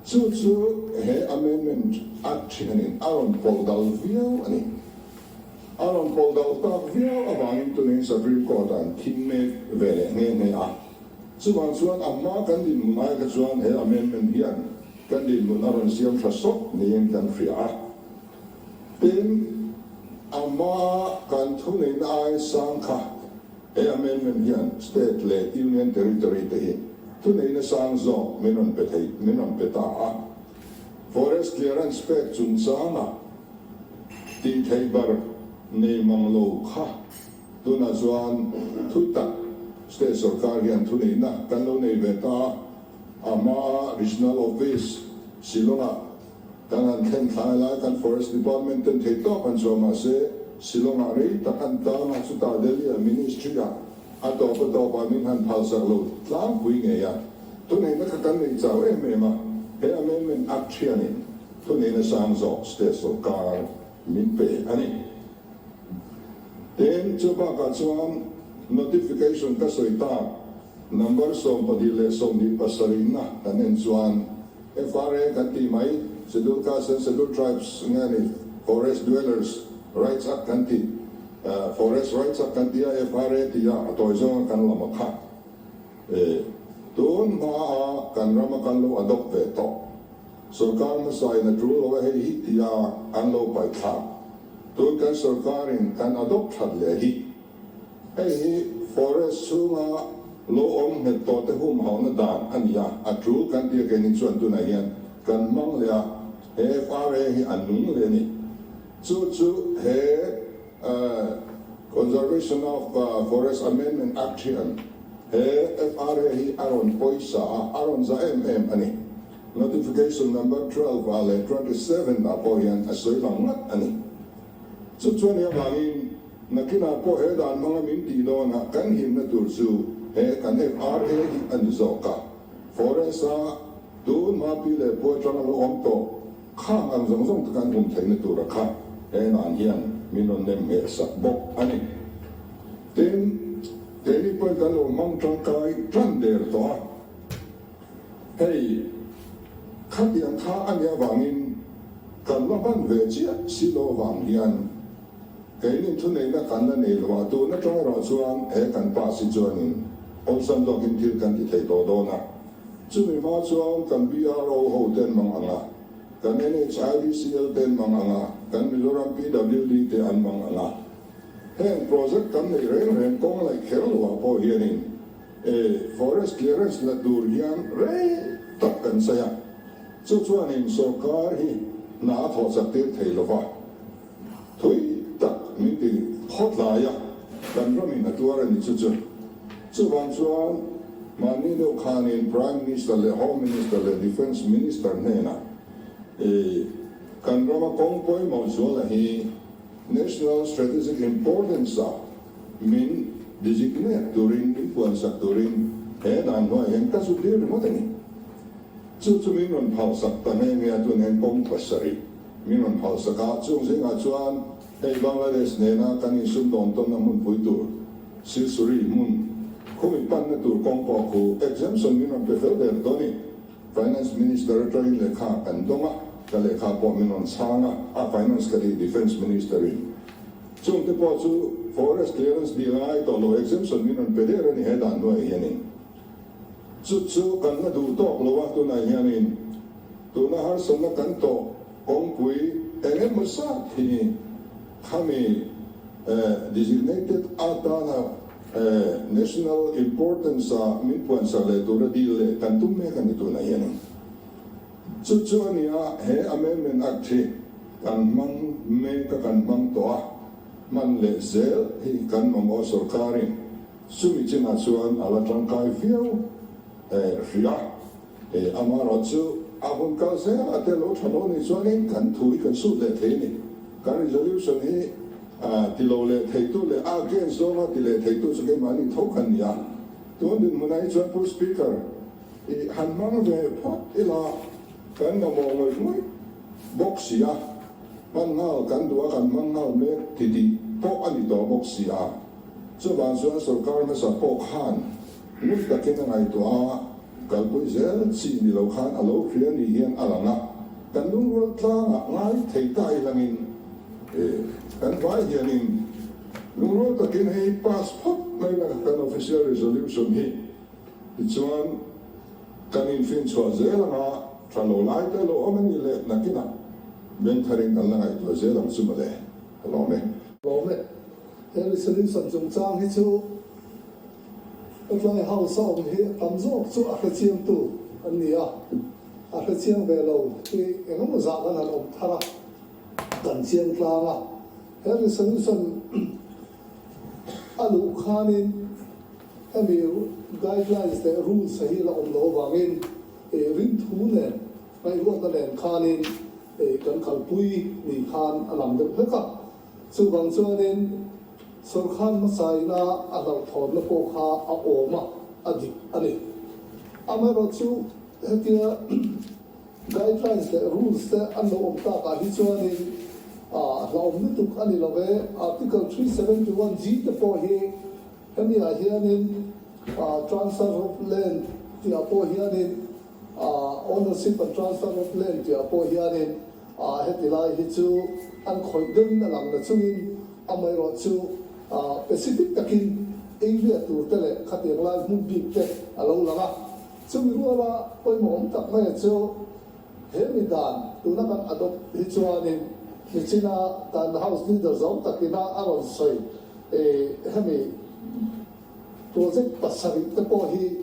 Chu chu he amendment Act hianin a rawn pawlh dal viau a ni. A rawn pawlh dal tak viau avangin tunin Supreme Court ah an thing mek ve leh nghe nghe a. Chuvang chuan a hma kan dinhmun ai kha chuan he amendment hian kan dinhmun a rawn siam tha sawt niin kan hria a. Tin, a hma kan thuneihna ai sang kha he amendment hian state leh union territory te hi thuneihna sang zawk min rawn pe thei, min rawn pe ta a. Forest clearance pek chungchanga tih theih bar nei mang lo kha Tunah chuan thu tak state sorkar hian thuneihna kan lo nei ve ta a, a hmaa Regional Office Shillong-ah kan han thlen thlai lai kan Forest Department ten thei tawp an chhuah mahse Shillong-ah rei tak an tang a, chutah Delhi-ah Ministry-ah a tawp a tawpah min han phalsak lo tlangpui ngei a, thuneihna kha kan nei chau em em a, he Amendment Act hianin thuneihna sang zawk state sorkar min pe a ni. Tin, chu bakah chuan notification ka sawi tak number 27 na kan en chuan FRA kan tih mai, Scheduled Castes and Scheduled Tribes nge ni Forest Dwellers Rights Act kan tih, Forest Rights Act kan tih a FRA tih a a tawi zawnga kan lam a kha. Tun hmaa kan rama kan lo adopt ve tawh. Sorkar hmasa in a tul lo a hei hi tia an lo paih thlak. Tun kan sorkar in kan adopt that leh hi. Hei hi forest chhunga lo awm nghet tawh te hum hauhna dan a ni a, a tul kan tia keini chuan tunah hian kan hmang leh a, he FRA hi a nung leh a ni. Chu chu he Conservation of Forest Amendment Act hian he FRA hi a rawn pawisa a, a rawn za em em a ni. Notification number 12 ah leh 27 ah pawh hian a sawi lang ngat a ni. Chu chuan hi avangin nakinah pawh he dan hmanga min tih dawnah kan himna tur chu he kan FRA hi a ni zawk a. Forest a tun hma pi leh pu atanga lo awm tawh khang ang zawng zawng te kan hum theihna tura kha he dan hian min rawn nem ngheh sak bawk a ni. Tin, keini pawhin kan lo hmang tangkai tan der tawh a. Hei, khatiang kha a nih avangin kan la hman ve chiah si lo avang hian keinin thuneihna kan la nei lo a, tun atang erawh chuan he kan pass hi chuanin awlsam zawkin thil kan ti thei tawh dawn a. Chumi hma chuan kan BRO ho ten mang ang a, kan NHIDCL ten mang ang a, kan Mizoram PWD te an mang ang a. Heng project kan neih reng reng kawng laih kher lo ah pawh hianin E, forest clearance la tur hian rei tak kan sawi a, chu chuanin sorkar hi hna a thawh chak tir thei lo va, thui tak min ti khawtlai a, kan ramin a tuar a ni chu chu. Chuvang chuan. Mahni deuh khanin Prime Minister leh Home Minister leh Defence Minister hnenah i kan rama kawng pawimawh zuala hi National Strategic Importance-ah min designate turin, min puansak turin he dan hnuaiah hian ka zut dir ringawt a ni. Chu chu min rawn phalsak ta nghe nghe a, tun hian kawng pasarih min rawn phalsak a, chung zingah chuan hei Bangladesh nena kan insumdawn tawnna hmunpui tur Silsuri hmun khumi panna tur kawng pawh khu exemption min rawn pe fel der tawh a ni. Finance Minister atangin lehkha kan dawng a, ka lehkha pawh min rawn chhang a, a Finance ka tih Defence Minister in chungte pawh chu Forest Clearance dil a ngai tawh lo, exemption min rawn pe der a ni he dan hnuaiah hianin. Chu chu kan la duh tawk lo a, tunah hianin tuna harsatna kan tawh kawngpui eng emaw zat hi khami designated atana national importance a min puansak leh tura dil leh kan tum mek a ni tunah hianin. Chu chu a nia he Amendment Act hi kan hmang mek a, kan hmang tawh a, hman leh zel hi kan mamawh sorkarin Chumi chinah chuan a la tangkai viau hria. Amaherawhchu a hun kal zelah te lo tha lo nih chuanin kan thu hi kan sut leh thei a ni. Kan resolution hi ti lo leh theitu leh a against zawnga ti leh theitu chu keimahni tho kan ni a. Tun dinhmunah hi chuan Pu Speaker i han hmang ve phawt ila kan mamawh ngawih ngawih bawk si a, hman nghal kan duh a kan hmang nghal mek ti tih pawh a ni tawh bawk si a. Chuvang chuan sorkar hmasa pawh khan ngun takin a ngaihtuah a, kalpui zel chi ni lo khan a lo hria ni hian a lang a, kan lungrual tlangah ngai thei ta ilangin kan vai hianin lungrual takin hei pass phawt mai la kan official resolution hi tichuan kan infinchhuah zel anga tha lo lai te lo awm a ni leh nakinah bengtharin kan la ngaihtuah zel ang chu mawle ka lawm e. Lawm e. He resolution chungchang hi chu hetlai House a awm hi tam zawk chu a hrechiangtu an ni a, a hrechiang ve lo hi engemaw zah kan han awm thar a, kan chiang tlang a. He resolution a luh khanin hemi guidelines leh rules hi la awm lo avangin rinthu nen ngaihruatna nen khanin kan kalpui ni khan a lang deuh hlek a. Chuvang chuanin sawrkar hmasaina a hlauhthawnna pawh kha a awm a, a dik a ni. Amaherawhchu hetia guidelines leh rules te an lo awm takah hi chuanin a hlauhawm lutuk a ni lo ve. Article 371 G te pawh hi hemi ah hianin transfer of land tihah pawh hianin ownership and transfer of land tihah pawh hianin A heti lai hi chu an khawih deuhin a lang na chungin amaherawhchu specific takin area tur te leh khatiang lai hmun bik te a lo lang a. Chumi ruala pawimawh awm tak maia chu he mi dan tuna kan adopt hi chuanin nichina kan House Leader zawng takina a rawn sawi hemi project pasarih te pawh hi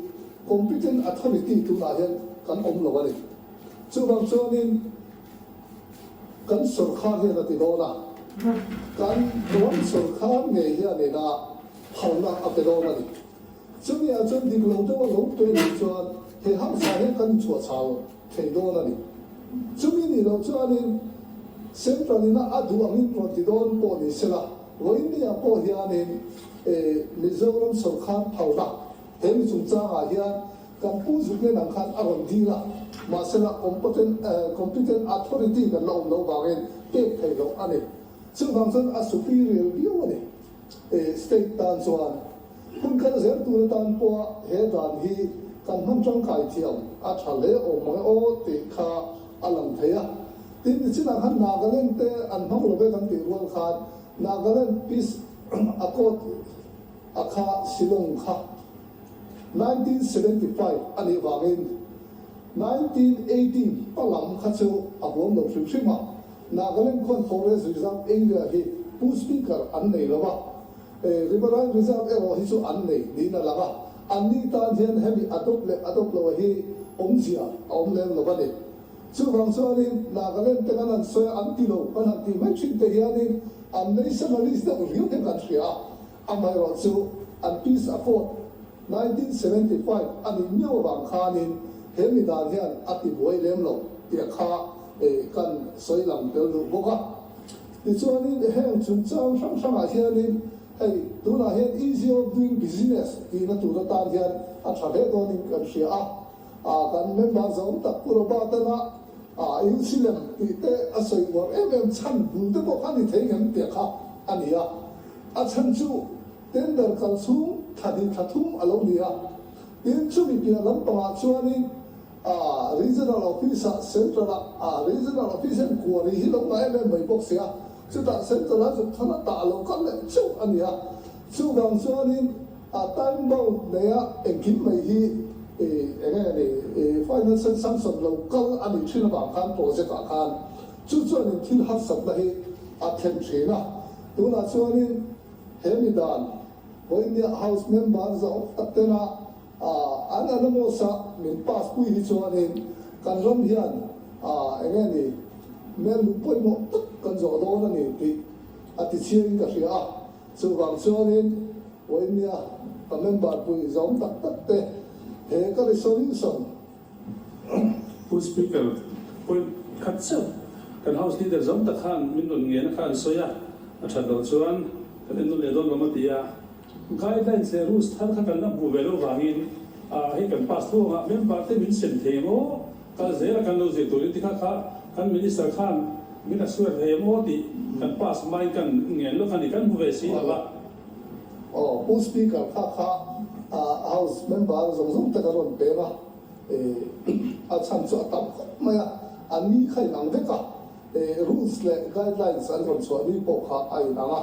competent authority tunah hian kan awm lo a ni. Chuvang chuanin kan sawrkhar hian a ti dawn a, kan ram sawrkhar ngei hianin a phalna a pe dawn a ni. Chumi ah chuan dik lo deuh a lo pe nih chuan he hausa hian kan inchhuahchhal thei dawn a ni. Chumi nih loh chuanin Central ina a duh angin rawn ti dawn pawh ni sela, vawiin ah pawh hianin Mizoram sawrkhar phalna he mi chungchangah hian Kan pu zuklen ang khan a rawn dil a, mahsela competent authority kan la awm loh vangin pek theih loh a ni. Chuvang chuan a superior viau a ni state tan chuan. Hun kal zel tur atan pawha he dan hi kan hman tangkai thiam a tha hle awm mang e aw tih kha a lang thei a. Tin, nichinah khan Nagaland te an hmang lo ve kan tih rual khan Nagaland Peace Accord a kha Shillong kha 1975 a nih vangin 1980 hma lam kha chu a huam lo hrim hrim a, Nagaland khuan Forest Reserve area hi Pu Speaker an nei lo a, Riverine Reserve erawh hi chu an nei niin a lang a, anni tan hian hemi adopt leh adopt loh hi awmzia a awm lem lo a ni. Chuvang chuanin Nagaland te kan han sawi a, an ti lo kan han tih mai thin te hianin an nationalist deuh riau hian kan hria a, amaherawhchu an peace accord. 1975 a nih miau avang khanin he mi dan hian a ti buai lem lo tih kha kan sawi lang tel duh bawk a. Tichuanin heng chungchang hrang hrangah hianin hei tunah hian easy of doing business tihna tur atan hian a tha hle dawnin kan hria a. Kan member zawng tak Pu Robert-ana insilem tih te a sawi uar em em chhan bul te pawh kha ni thei ngem tih kha a ni a. A chhan chu tender kal chhung thla hnih thla thum a lo ni a. Tin, chumi piah lampangah chuanin Regional Office-ah Central-ah Regional Office hian kuari hi lo ngah em em mai bawk si a. Chutah Central-a zuk than a tah lo kal leh chauh a ni a. Chuvang chuanin A time bound neia engkim mai hi eng nge ni financial sanction lo kal a nih thin avang khan project ah khan chu chuanin thil harsatna hi a thlen thin a. Tunah chuanin he mi dan Vawinia House member zawng tak tena an anonymous a min pass pui hi chuanin kan ram hian eng nge ni mel lung pawimawh tak kan zawh dawn a ni tih a ti chiangin ka hria a. Chuvang chuanin Uaimia ka member pui zawm tak tak te he ka resolution. Pu Speaker, point khat chauh kan House Leader zawm tak khan min rawn ngen a kha an sawi a, a that loh chuan kan en nawn leh dawn lawm a ti a. Guidelines leh rules thar kha kan la hmuh ve loh vangin hei kan pass thu angah member te min sem thei em aw? Kal zela kan lo zir turin ti kha kha kan Minister khan min a suar thei em aw tih kan pass hmain kan ngen lawk a ni, kan hmu ve si lo va. Aw, Pu Speaker kha kha House member zawng zawng te ka rawn peng a, a chhan chu a tam khawp mai a, an ni kha inang vek a, rules leh guidelines an rawn chhuah ni pawh kha a inang a,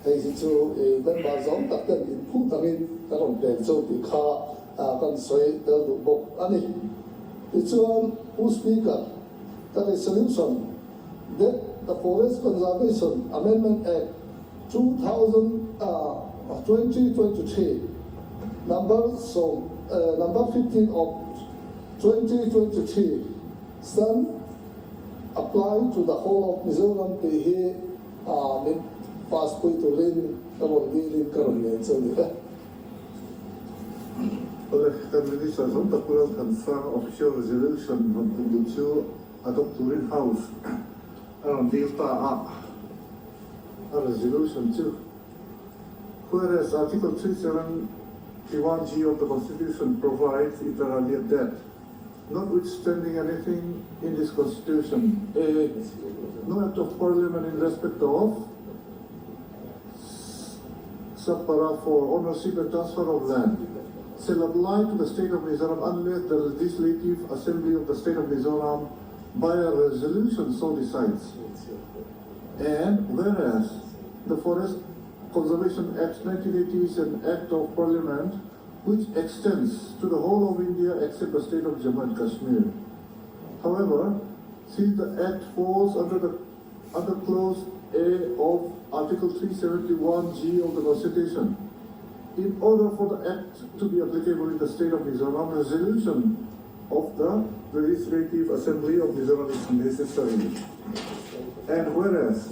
hei hi chu member zawng tak ten inphut angin ka rawn peng chu tih kha kan sawi tel duh bawk a ni. Tichuan, Pu Speaker, ka resolution that the Forest Conservation Amendment Act 2023 Number sawm Number 15 of 2023 stand apply to the whole of Mizoram tih hi min pass pui turin ka rawn dilin ka rawn ngen chu a ni e. Awle, kan Minister zawng tak Pu Lalthansanga Official Resolution rawn tum duh chu adopt turin House a rawn dil ta a, a resolution chu Whereas Article 371G of the Constitution provides inter alia that notwithstanding anything in this Constitution, A. No Act of Parliament in respect of Sub-para 4, Ownership and Transfer of Land shall apply to the State of Mizoram unless the Legislative Assembly of the State of Mizoram by a resolution so decides. And whereas the Forest Conservation Act 1980 is an Act of Parliament which extends to the whole of India except the state of Jammu and Kashmir. However, since the Act falls under the under Clause A of Article 371G of the Constitution, in order for the Act to be applicable in the state of Mizoram, resolution of the Legislative Assembly of Mizoram is necessary. And whereas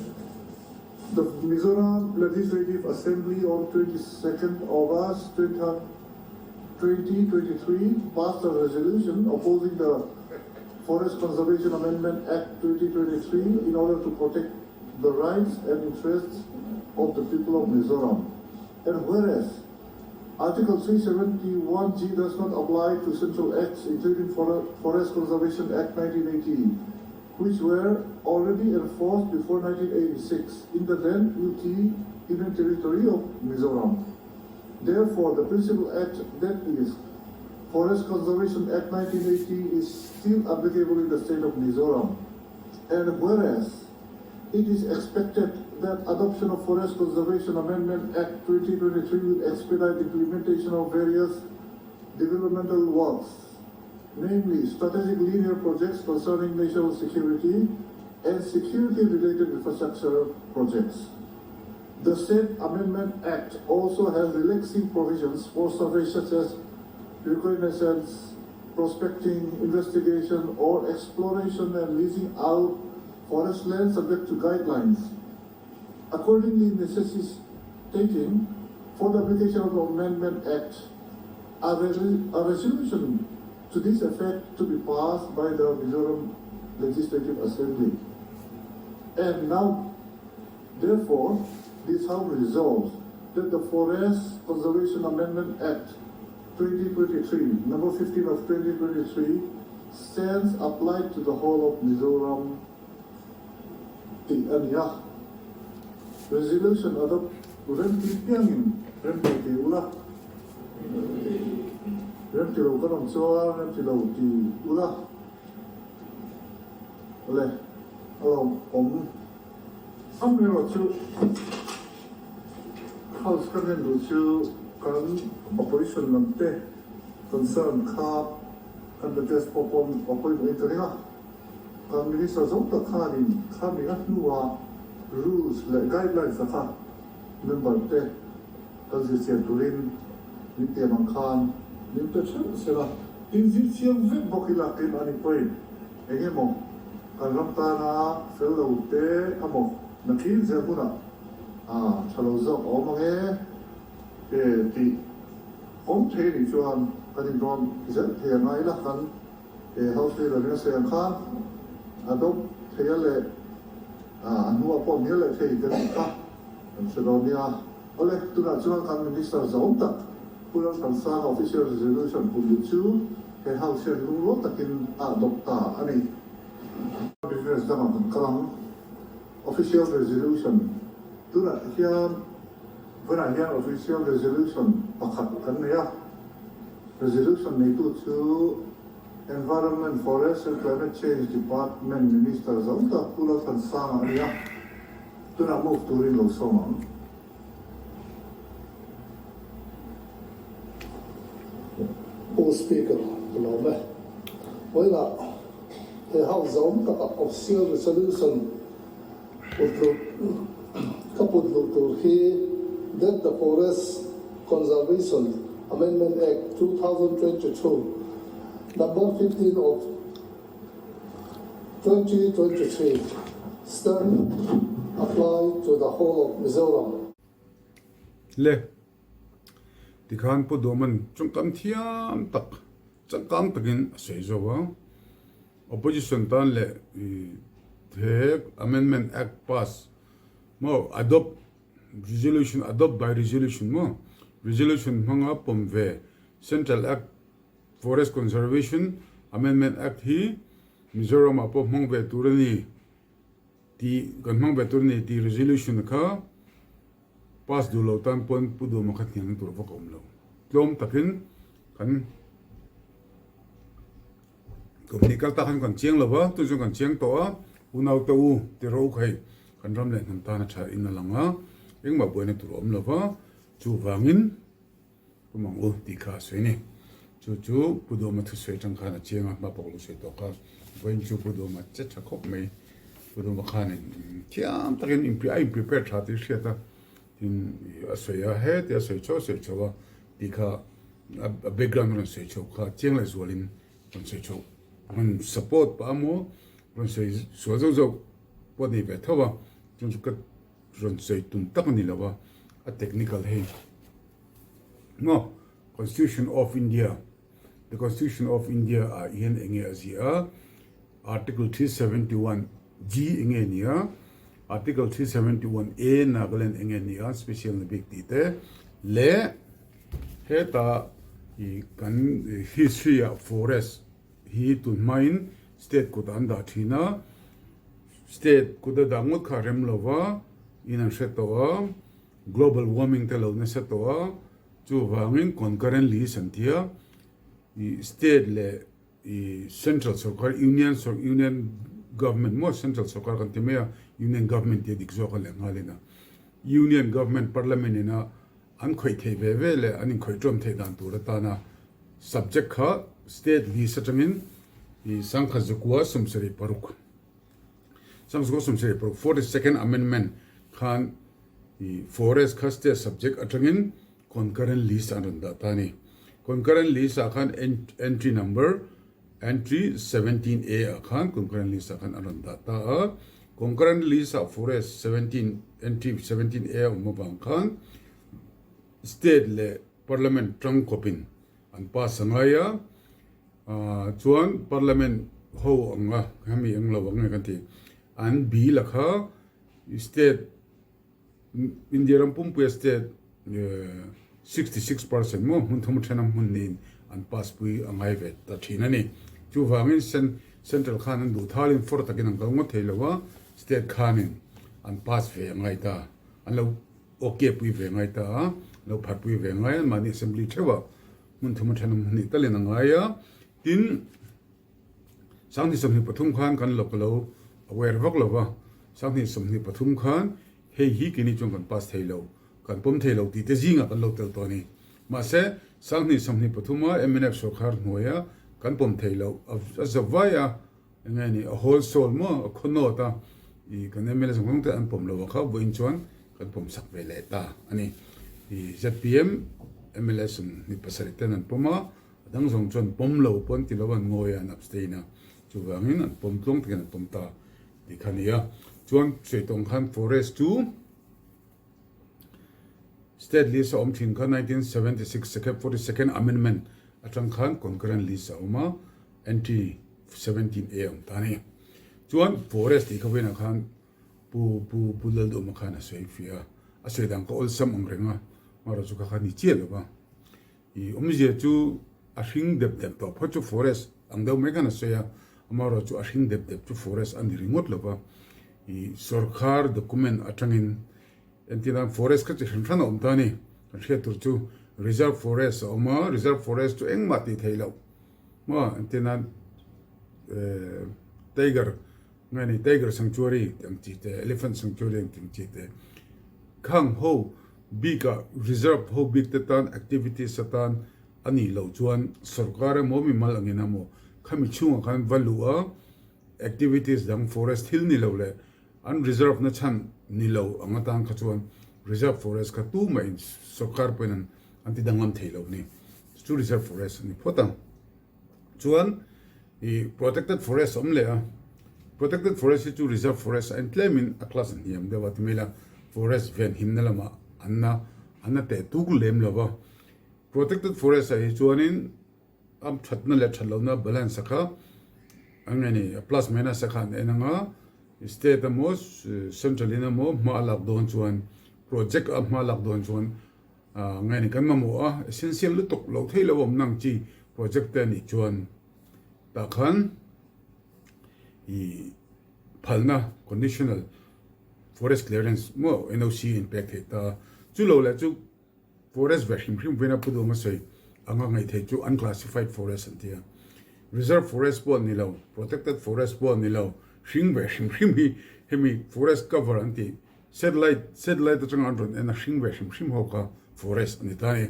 the Mizoram Legislative Assembly on 22nd August 2023 passed a resolution opposing the Forest Conservation Amendment Act 2023 in order to protect the rights and interests of the people of Mizoram. And whereas Article 371G does not apply to central acts, including Forest Conservation Act 1980, which were already enforced before 1986 in the then UT Union Territory of Mizoram. Therefore, the principal act that is Forest Conservation Act 1980 is still applicable in the state of Mizoram. And whereas it is expected that adoption of Forest Conservation Amendment Act 2023 will expedite implementation of various developmental works, namely strategic linear projects concerning national security and security-related infrastructure projects. The said Amendment Act also has relaxing provisions for surveys such as reconnaissance, prospecting, investigation, or exploration and leasing out forest land subject to guidelines. Accordingly, necessitating for the application of the Amendment Act A resolution to this effect to be passed by the Mizoram Legislative Assembly. And now, therefore, this House resolves that the Forest Conservation Amendment Act 2023, number 15 of 2023, stands applied to the whole of Mizoram tih a ni a. Resolution adopt remti piangin remti ti ula. Remti lo kan awm chuan remti lo ti ula. Le a lo awm amaherawh chu House kan en duh chu kan opposition lam te concern kha kan address pawh pawn a pawimawhin ka ring a. Kan Minister zawng tak khanin khami a hnua rules leh guidelines a kha member te kan zirchian turin min tiam ang khan min pe theuh sela, inzirchian vek bawk ila keimahni pawhin eng emaw kan ram tana fel lo te amaw nakin zel hunah tha lo zawk a awm ang e tih awm thei anih chuan kan inrawn zel thei a ngai ila kan He House Leader in a sawi ang khan adopt thei a leh a hnuah pawh hnial leh thei kan tih kha kan hre dawn nia. Awle, tunah chuan kan Minister zawm tak Pu Lalthansanga Official Resolution pumlut chu he House hian lungrual takin a adopt ta a ni. Business dangah kan kal ang. Official Resolution, Tunah hian vawiinah hian Official Resolution pakhat kan nei a. Resolution neitu chu Environment, Forest and Climate Change Department Minister zo tak Pu Lalthansanga a ni a, tunah move turin lo sawm ang. Pu Speaker, ka lawm e. Vawiinah he House zawm takah Official Resolution put luh ka put luh tur hi That the Forest Conservation Amendment Act 2022 Number 15 of 2023 stand apply to the whole of Mizoram. Le, tikhan Pu Duhman chungkam thiam tak, changkang takin a sawi zo a. Opposition tan leh he Amendment Act pass maw adopt resolution adopt by resolution maw resolution hmanga pawm ve Central Act Forest Conservation Amendment Act hi Mizoram ah pawh hmang ve tur a ni tih kan hmang ve tur a ni tih resolution kha pass duh lo tan pawn Pu Duhma kha hniang tur vak a awm lo. Tlawm takin kan. Company kal tak khan kan chiang lo va, tun chuan kan chiang tawh a, unau te u ti rawh u kha hei kan ram leh hnam tan a tha in a lang a, engmah buaina tur a awm lo va, chuvangin kum ang u tih kha a sawi a ni. Chu chu Pu Duhama thusawi atang khan a chiang a, hma pawh ka lo sawi tawh kha, vawiin chu Pu Duhama che tha khawp mai, Pu Duhama khanin thiam takin a in prepare tha tih a hriat a, tin a sawi a, heti a sawi chho a sawi chho a tih kha a background a rawn sawi chho kha chiang leh zualin rawn sawi chho rawn support pah a maw rawn sawi sual zawk zawk pawh a ni ve tho a chuan chu ka rawn sawi tum tak a ni lo a a technical hei maw constitution of India the constitution of India ah hian eng nge a ziah a article 371 G eng nge ni a article 371 A Nagaland eng nge ni a special na bik tih te leh Heta i kan history ah forest hi tun hmain state kut an dah thin a, state kut a dah ngawt kha a rem lo va, in an hre tawh a, global warming te lo nasa tawh a, chuvangin concurrent list an ti a, i state leh I central sorkar union union government maw central sorkar kan ti mai a union government tih a dik zawk a leh nghalin a union government parliament ina an khawih theih ve ve leh an inkhawih ṭawm theih dan tur atana subject kha state list atangin i sangkhat zakua 76 sangkhat zakua 76 42nd amendment khan i forest kha state subject atangin Concurrent list an rawn dah ta a ni. Concurrent list ah khan entry number entry 17A ah khan concurrent list ah khan an rawn dah ta a. Concurrent list ah forest 17 entry 17A a awm avang khan state leh parliament tangkawpin. an pass a ngai a, chuan Parliament ho anga hemi eng lo ang nge kan tih an bill a kha state India ram pumpuia state 66% maw hmun thum thena hmun niin an pass pui a ngai ve ta thin a ni. Chuvangin central khan an duh thalin fawr takin an kal ngawt thei lo a, state khanin an pass ve a ngai ta, an lo ok pui ve ngai ta a, lo phar pui ve ngai a, mahni assembly theuhah hmun thum thena hmun hnih talin a ngai a, tin 2023 khan kan lo ka lo aware vak lo va, 2023 khan hei hi keini chuan kan pass thei lo, kan pawm thei lo tih te zingah kan lo tel tawh a ni. Mahse, 2023 a mnf sawrkhar hnuaia kan pawm thei lo a za vai a, eng nge ni, a hawl sawl maw, a khaw nawt a, ih kan mla zawng zawng te an pawm lo a kha vawiin chuan kan pawm sak ve leh ta a ni. Ih zpm mla 27 ten an pawm a, A dang zawng chuan pawm lo pawh an ti lo a, an ngawi a, an abstain a, chuvangin an pawm tluang takin an pawm ta tih kha a ni a. Chuan Suaitawng khan forest chu state list a awm thin kha 1976 second 42nd amendment atang khan concurrent list a awm a, entry 17A a awm ta a ni. Chuan forest tih kha vawiinah khan Pu Pu Pu Lalduhma khan a sawi fiah a, a sawi dan kha awlsam ang reng a, amaherawhchu chu kha kha ni chiah lo va. I awmzia chu a hring dep dep tawh phawt chu forest ang deuh mai khan a sawi a, amaherawh chu a hring dep dep chu forest a ni ringawt lo va, i sorkar document atangin entirnan forest kha chi hran hran a awm ta a ni, kan hriat tur chu reserve forest a awm a, reserve forest chu engmah tih theih loh maw entirnan tiger nge ni tiger sanctuary tih ang chi te, elephant sanctuary ang tih ang chi te khang ho bikah reserve ho bik te tan activities atan a nih loh chuan sorkar emaw mimal angin emaw khami chhungah khan va luh a activities dang forest thil ni lo leh an reserve na chhan ni lo ang atan kha chuan reserve forest kha tumah in sorkar pawhin an an ti danglam thei lo a ni chu reserve forest a ni phawt ang. Chuan i protected forest a awm leh a, protected forest hi chu reserve forest a intlemin a class a hniam deuh a ti mai la, forest ven himna lamah an na an na teh tuk lem lo va. Protected forest ah hi chuanin a thatna leh that lohna balance a kha a nge ni a plus minus a kha an en ang a, state emaw central in emaw hma a lak dawn chuan project a hma a lak dawn chuan Nge ni kan mamawh a, essential lutuk lo thei lo awm nang chi project te anih chuan tah khan i phalna conditional forest clearance maw NOC in pek theih ta. Chu lo leh chu forest ve hrim hrim vena pu duhawm a sawi anga ngaih theih chu unclassified forest an ti a. Reserve forest pawh ni lo, protected forest pawh ni lo, hring ve hrim hrim hi hemi forest cover an tih Satellite, Satellite atanga an rawn en a hring ve hrim hrim ho kha forest a ni ta e.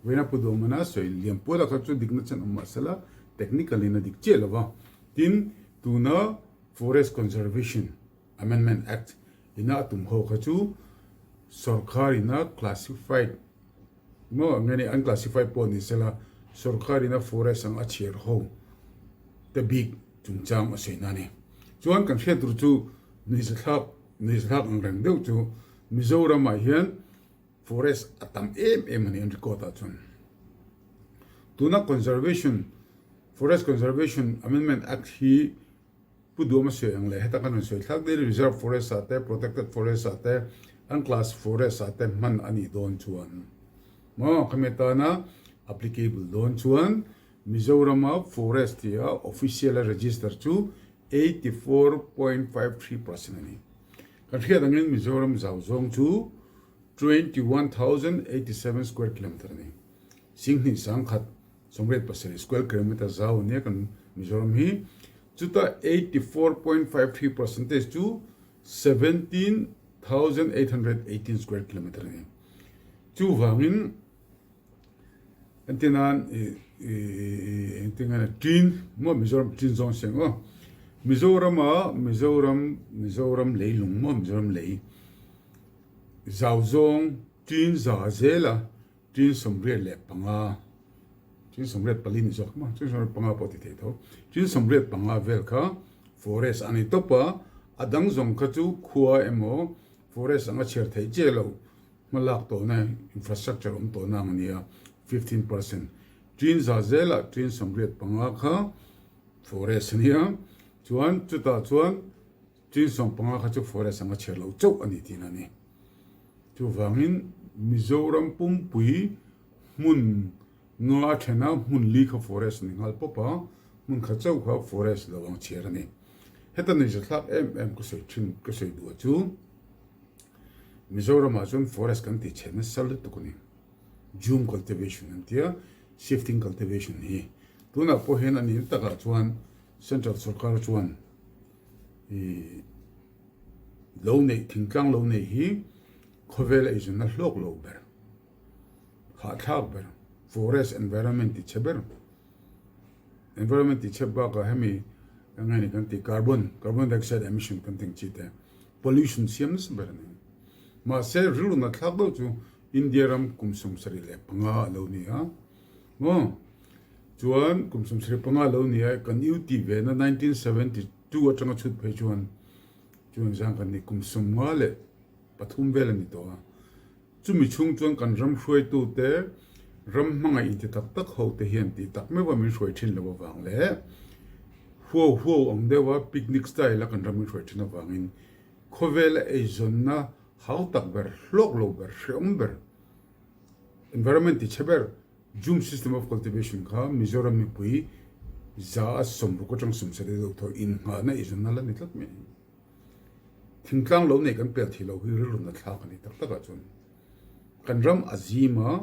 Vawiina Pu Duhmana sawi liam puala kha chu dikna chen awm mahsela technical in a dik chiah lo va. Tin, tuna Forest Conservation Amendment Act ina a tum ho kha chu sorkar ina classified maw nge ni unclassified pawh ni sela sorkar ina forest ang a chhiar ho te bik chungchang a sawi na a ni. Chuan kan hriat tur chu nuihzathlak Nuihzathlak ang reng deuh chu Mizoramah hian forest a tam em em a ni an record ah chuan. Tuna Conservation, Forest Conservation Amendment Act hi Pu Duhawma sawi ang leh heta kan rawn sawi thlak daih Reserve Forest ah te, Protected Forest ah te, Unclassed Forest ah te hman a nih dawn chuan maw khami atana applicable dawn chuan Mizorama forest tia official a register chu 84.53% a ni. Kan hriat angin Mizoram zau zawng chu 21,087 square kilometre a ni. Singhnih sangkhat 87 square kilometre zau a nia kan Mizoram hi. Chuta 84.53 percentage chu 17,818 square kilometre a ni. Chuvangin Entirnan engtin Chin maw Mizoram Chin zawng siang aw Mizorama Mizoram Mizoram leilung maw Mizoram lei zau zawng Chin za zela Chin 85 Chin 84 ni zawk maw Chin 85 pawh ti thei tho Chin 85 vel kha forest a ni tawp a a dang zawng kha chu khua emaw forest anga chhiar theih chiah loh Hmalak tawhna infrastructure awm tawhna ang a nia, 15%. Ṭin za zelah ṭin 85 kha forest a nia, chuan chutah chuan ṭin 15 kha chu forest anga chhiar loh chauh a ni tihna a ni. Chuvangin Mizoram pumpui hmun nga thena hmun li kha forest a ni nghal pawp a, hmun kha chauh kha forest lo ang chhiar a ni. Heta nuihzathlak em em ka sawi thin ka sawi duh chu Mizoramah chuan forest kan tih chhe nasa lutuk a ni. Jhum cultivation an tia, shifting cultivation hi tunah pawh hian a nih takah chuan central sorkar chuan ih lo neih thingtlang lo neih hi khawvel a eizawnna hlawk lo ber, hahthlak ber, forest environment ti chhe ber, environment ti chhe bakah hemi eng nge ni kan tih carbon, carbon dioxide emission kan tih ang chi te pollution siam nasa ber a ni. Mahse rilru nat thlak deuh chu India ram kum 75 a lo ni a maw? Chuan kum 75 a lo ni a kan U tih ve na 1972 atanga chhut phei chuan chuan zang kan ni kum 53 vel a ni tawh a. Chumi chhung chuan kan ram hruaitute ram hmangaih inti tak tak ho te hian tih tak meuh a min hruai thin lo avang leh huau huau ang deuha picnic style a kan ram min hruai thin avangin khawvela eizawnna Hau tak ber, hlawk lo ber, hreawm ber, environment ti chhe ber, Jhum system of cultivation kha Mizoram mipui 60% atang 70 deuh thaw innghahna eizawnna la ni tlat mai. Thingtlang lo nei kan pel thei lo hi rilru na thlak a ni tak takah chuan. Kan ram a zim a,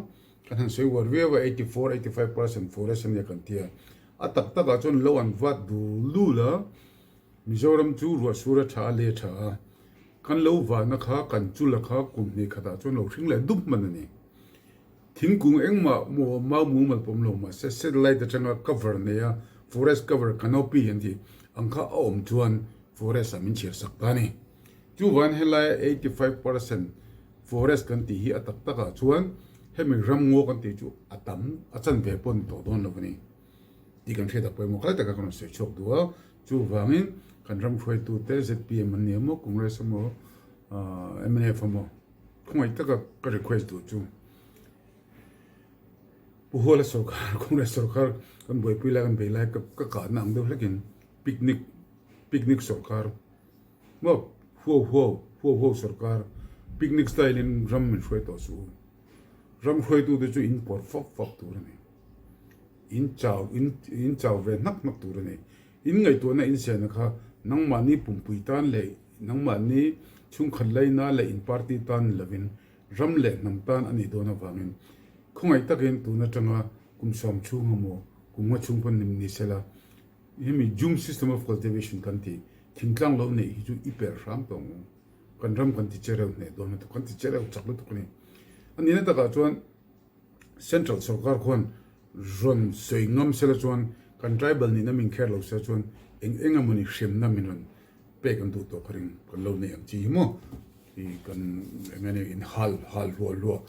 kan han sawi uar viau a, 84, 85% forest a nia kan ti a, a tak takah chuan lo an vat dul dul a, Mizoram chu ruah sur a tha a le tha a, kan lo vahna kha kan chula kha kum hnih khatah chuan lo hring leh dup hman a ni. Thingkung engmah maw mau mumal pawm lo mahse satellite atanga cover nei a forest cover canopy an tih ang kha a awm chuan forest ah min chhiar sak ta a ni. Chuvan helaia 85% forest kan tih hi a tak takah chuan hemi ramngaw kan tih chu a tam a chanve pawh ni tawh dawn lo a ni. Tih kan hriat a pawimawh kal taka kan rawn sawi chhuak duh a, chuvangin kan ram hruaitute zpm an ni emaw Congress emaw mnf emaw khawngaih taka ka request duh chu Pu Huala sorkar Congress sorkar kan buaipui lai kan bei lai ka kahna ang deuh hlekin picnic picnic sorkar maw huau huau huau huau sorkar picnic style in ram min hruai tawh suh u. Ram hruaitute chu in pawr fap fap tur a ni. In chau in in chau ve hnak hnak tur a ni. In ngaihtuahna in sehna kha nangmahni pumpui tan leh nangmahni chhungkhat laina leh in party tan ni lovin ram leh hnam tan a nih dawn avangin khawngaih takin tun atanga kum 10 chhung emaw kum nga chhung pawn ni sela hemi jhum system of cultivation kan tih thingtlang lo neih hi chu i per hram tawh ang u. Kan ram kan ti che reuh hneh dawn lutuk, kan ti che reuh chak lutuk a ni. A nihna takah chuan Central sorkar khuan rawn sawi ngam sela chuan kan tribal nihna min kher lo sela chuan eng eng emawni hremna min rawn pek an duh tawh ka ring kan lo nei ang chi hi maw i kan eng enge in hal hal hluah hluah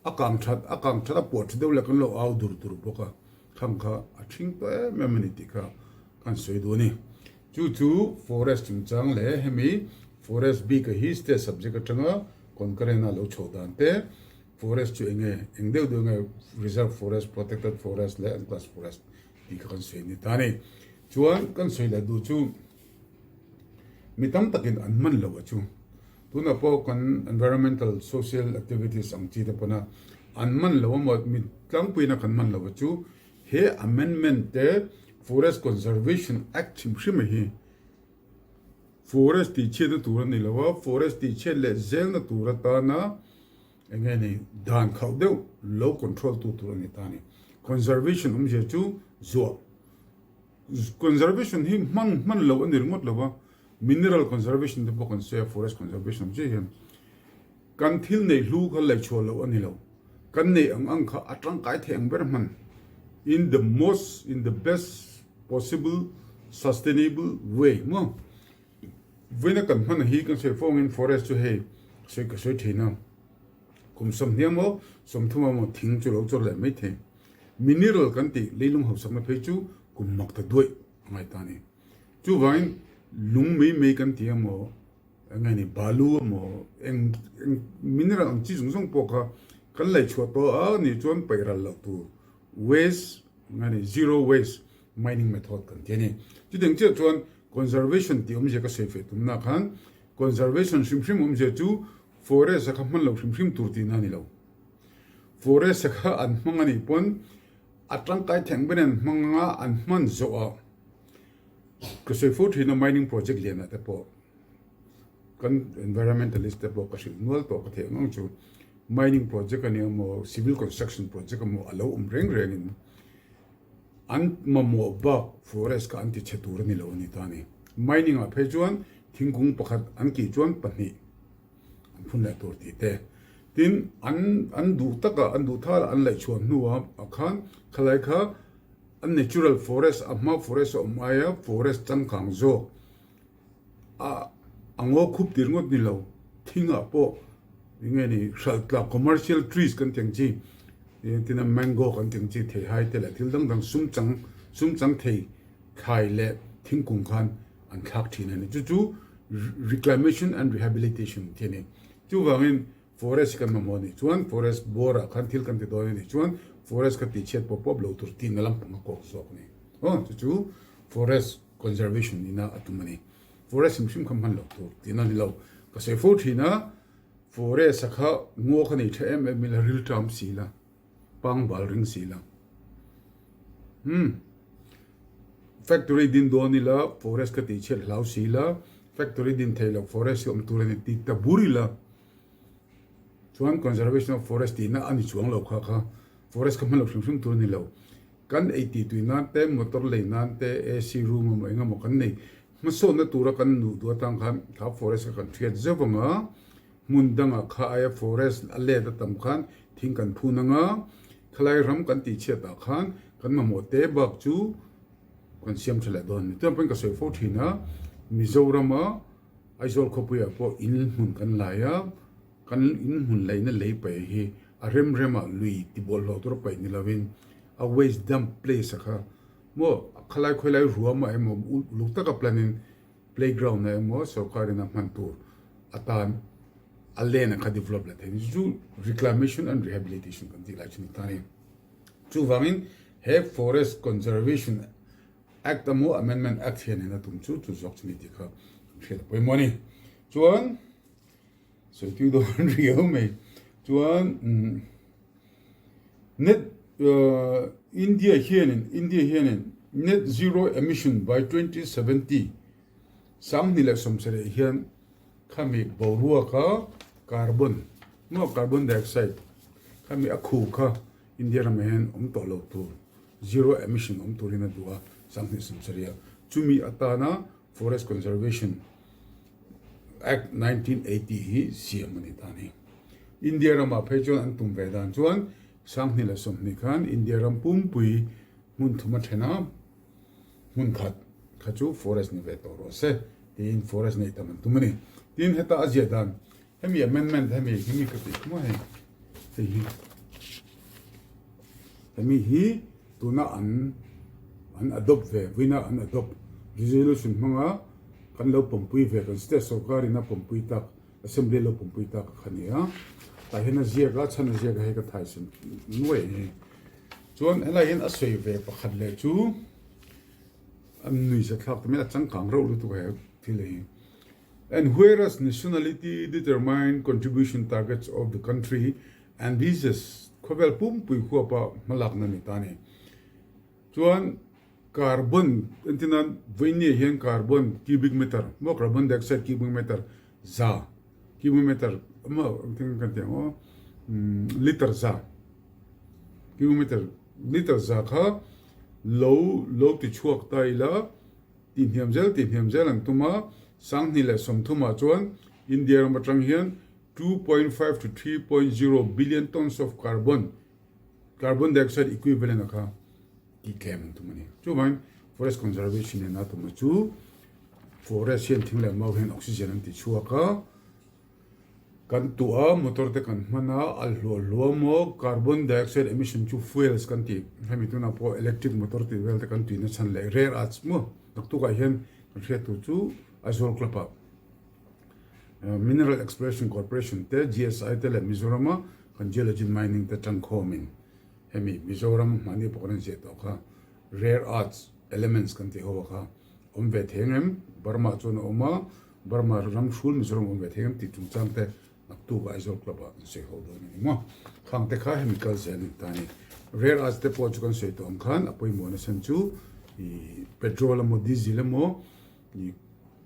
a kang that a kang that a puah tha deuh leh kan lo au dur dur bawk a khang kha a thing tawh em em a ni tih kha kan sawi duh a ni. Chu chu forest chungchang leh hemi forest bik a hi state subject atanga concurrent a lo chhoh dan te Forest chu enge, eng deuh deuh nge reserve forest, protected forest leh unclass forest tih kha kan sawi ni ta a ni. Chuan kan sawi leh duh chu mi tam takin an hman lo a chu. Tunah pawh kan environmental social activities ang chi te pawna an hman lo emaw mi tlangpuiin a kan hman lo a chu he amendment te Forest Conservation Act hrim hrim a hi forest tih chhiatna tur a ni lo a, forest tih chhiat leh zelna tur atana Eng nge ni dan khauh deuh lo control tu tur a ni ta a ni. Conservation awmzia chu zuah. Conservation hi hman hman loh a ni ringawt lo va, mineral conservation te pawh kan sawi a, forest conservation awm chiah hian kan thil neih hlu kha laihchhuah loh a ni lo. Kan neih ang ang kha a tangkai thei ang ber hman in the most, in the best possible sustainable way maw. Vawiina kan hman hi kan sawi fo angin forest chu hei sawi ka sawi thin a, kum 20 emaw 30 emaw thing chu lo chawr leh mai thei. Mineral kan tih leilung hausakna phei chu kum mak ta duaih a ngai ta a ni. Chuvangin lung mei mei kan ti emaw eng nge ni balu emaw eng eng mineral ang chi zawng zawng pawh kha kan lei chhuah tawh a nih chuan paih ral loh tur waste. Eng a ni? Zero waste mining method kan ti a ni. Chutiang chiah chuan conservation tih awmzia ka sawi feh tumna khan conservation hrim hrim awmzia chu forest a kha hman lo hrim hrim tur tihna a ni lo. Forest a kha an hmang a nih pawn a tangkai theng ber an hmang anga an hman zawh ah ka sawi fo thin a mining project lian ah te pawh kan environmentalist te pawh ka hrilh nual tawh ka theih ang ang chu mining project a nia maw civil construction project emaw a lo awm reng reng in an mamawh bak forest kha an ti chhe tur a ni lo a ni ta a ni. Mining ah phei chuan thingkung pakhat an kih chuan pahnih an phun leh tur tih te. Tin, an an duh taka an duh thal an laih chhuah hnuah ah khan khalai kha an natural forest a hma forest a awm aia forest changkang zawk a a ngaw khup tir ngawt ni lo thingah pawh eng nge ni hralh tlak commercial trees kan tih ang chi tina mango kan tih ang chi theihai te leh thil dang dang sum chang sum chang thei thlai leh thingkung khan an thlak thin a ni. Chu chu reclamation and rehabilitation tih a ni. Chuvangin forest kan mamawh anih chuan forest bawr ah khan thil kan ti dawn anih chuan forest kha tihchhiat pawp pawp lo tur tihna lampang a kawk zawk a ni. Aw chu chu forest conservation ina a tum a ni. Forest hrim hrim kha hman loh tur tihna a ni lo. Ka sawi fo thin a, forest a kha ngaw kha nei tha em em ila rilṭam si la. Pangbal ring si la. Umm. Factory din dawn ila forest ka tih chhiat hlau si la, factory din theih loh forest hi awm tur a ni tih ta bur ila. Chuan conservation of forest tihna a ni chuang lo kha kha forest kha hman loh hrim hrim tur a ni lo. Kan ei tih tui nan te, motor lei nan te, AC room emaw eng emaw kan nei hmasawnna tura kan nuh duh atang khan kha forest kha kan hriat zeuh ang a. Hmun dangah kha aia forest a let a tam khan thing kan phun ang a, khalai ram kan tih chhiat ah khan kan mamawh te bak chu kan siam tha leh dawn a ni. Tunah pawhin ka sawi fo thin a, Mizorama Aizawl khawpuiah pawh in hmun kan lai a, kan in hmun laihna lei paih hi a rem remah lui ti bawlhhlawh tur a paih ni lovin a waste dump place a kha maw khalai khawilai ruamah emaw uluk taka plan in Playground ah emaw sorkar in a hman tur atan a land a kha develop la thei ni chu reclamation and rehabilitation kan tih lai chu ni ta ni. Chuvangin he Forest Conservation Act emaw Amendment Act hian in a tum chu chu zawk chu ni tih kha kan hriat a pawimawh a ni. Chuan sawitu dawn riau mai chuan Net India hianin India hianin Net Zero Emission by 2070 27 hian khami boruaka carbon maw carbon dioxide khami a khu kha India ramah hian awm tawh lo tur zero emission awm turin a duh a 2070 chumi atana Forest Conservation Act 1980 hi siam a ni ta a ni. India ramah phei chuan an tum ve dan chuan 2020 khan India ram pumpui hmun thum a then a, hmun khat kha chu forest ni ve tawh rawh se tiin forest neih tam an tum a ni. Tin heta a ziah dan hemi amendment hemi hemi ka tih khum a hei hei hi hemi hi tuna an an adopt ve vawiina an adopt resolution hmanga kan lo pawmpui ve kan state sorkar in a pawmpui tak assembly lo pawmpui tak kha ni a tah hian a ziak a chhan a ziak a hei ka thaisan nuai a ni chuan helai hian a sawi ve pakhat leh chu a nuihza thlak ta mai a changkang reuh lutuk he thil hi. And whereas nationality determine contribution targets of the country and this is khawvel pumpui huapa hmalakna ni ta ni. Chuan carbon entina vawinia hian carbon cubic meter maw carbon dioxide cubic meter za cubic meter maw engtin kan ti ang aw liter za cubic meter liter za kha lo lo ti chhuak ta ila Tihhniam zel tihhniam zel an tum a, 2030 ah chuan India ram atang hian 2.5 to 3.0 billion tons of carbon, carbon dioxide equivalent a kha tihtlem an tum a ni. Chuvangin forest conservation in a tum a chu forest hian thing leh mau hian oxygen an ti chhuak a, Kan tuah a, motor te kan hman a, a hluah hluah maw, carbon dioxide emission chu fuels kan tih, hemi tunah pawh electric motor tih vel te kan tuina chhan leh rare earths maw, naktukah hian kan hriat tur chu Aizawl Club ah Mineral Exploration Corporation te, GSI te leh Mizoram a kan Geology and Mining te tangkhawmin. Hemi Mizoram hmahni pawh kan han ziah tawh kha rare earths elements kan tih ho a kha awm ve thei ang em? Burma chuan a awm a, Burma ram hrul Mizoram awm ve thei ang em tih chungchang te naktuk ah Aizawl club ah an sawi ho dawn a ni maw? Khang te kha hemi kal zel a ni ta a ni. Rare earths te pawh chu kan sawi tawh ang khan a pawimawh nasa chu ih petrol emaw diesel emaw ih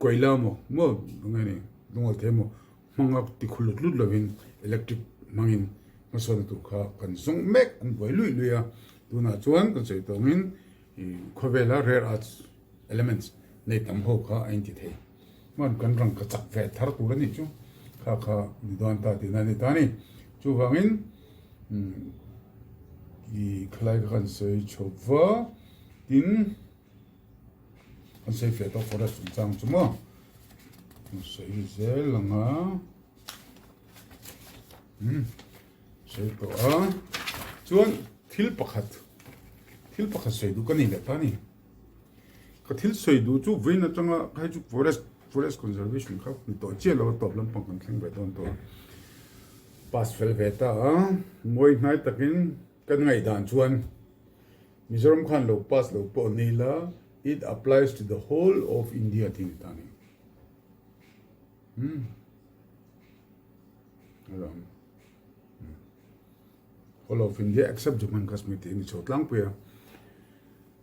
koila emaw maw eng nge ni lungawl thei emaw hmanga tikhul lut lut lovin electric hmangin hmasawnna tur kha kan zawng mek an buai luih luih a, tunah chuan kan sawi tawngin ih khawvela rare earths elements nei tam ho kha a inti thei. Hman kan rangka chak ve thar tur a nih chu kha kha ni dawn ta tihna a ni ta a ni. Chuvangin ih khalai kha kan sawi chho va tin. Kan sawi fiah tawh forest chungchang chu maw kan sawi zel ang a umm sawi tawh a chuan thil pakhat thil pakhat sawi duh ka nei leh ta a ni ka thil sawi duh chu vawiin atanga hei chu forest forest conservation kha ni tawh chiah lo a tawp lampang kan thleng ve dawn tawh a pass fel ve ta a mawi hnai takin kan ngaihdan chuan. Mizoram khan lo pass lo pawh ni la, it applies to the whole of India tih ni ta ni. Hmm. Alawm. Hmm. Whole of India except Jammu and Kashmir tih ni chho tlangpui a.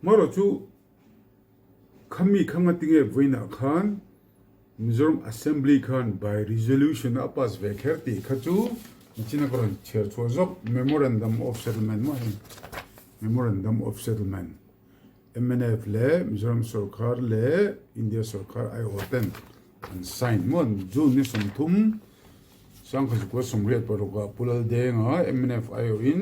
Maro chu khami khanga tinge vawiinah khan Mizoram Assembly khan by resolution a pass ve kher tih kha chu nichina ka rawn chhiar chhuah zawk Memorandum of Settlement maw hei Memorandum of Settlement mnf leh Mizoram sorkar leh India sorkar aiawh ten an sign maw June ni 30 1986 ah Pu Laldenga mnf aiawhin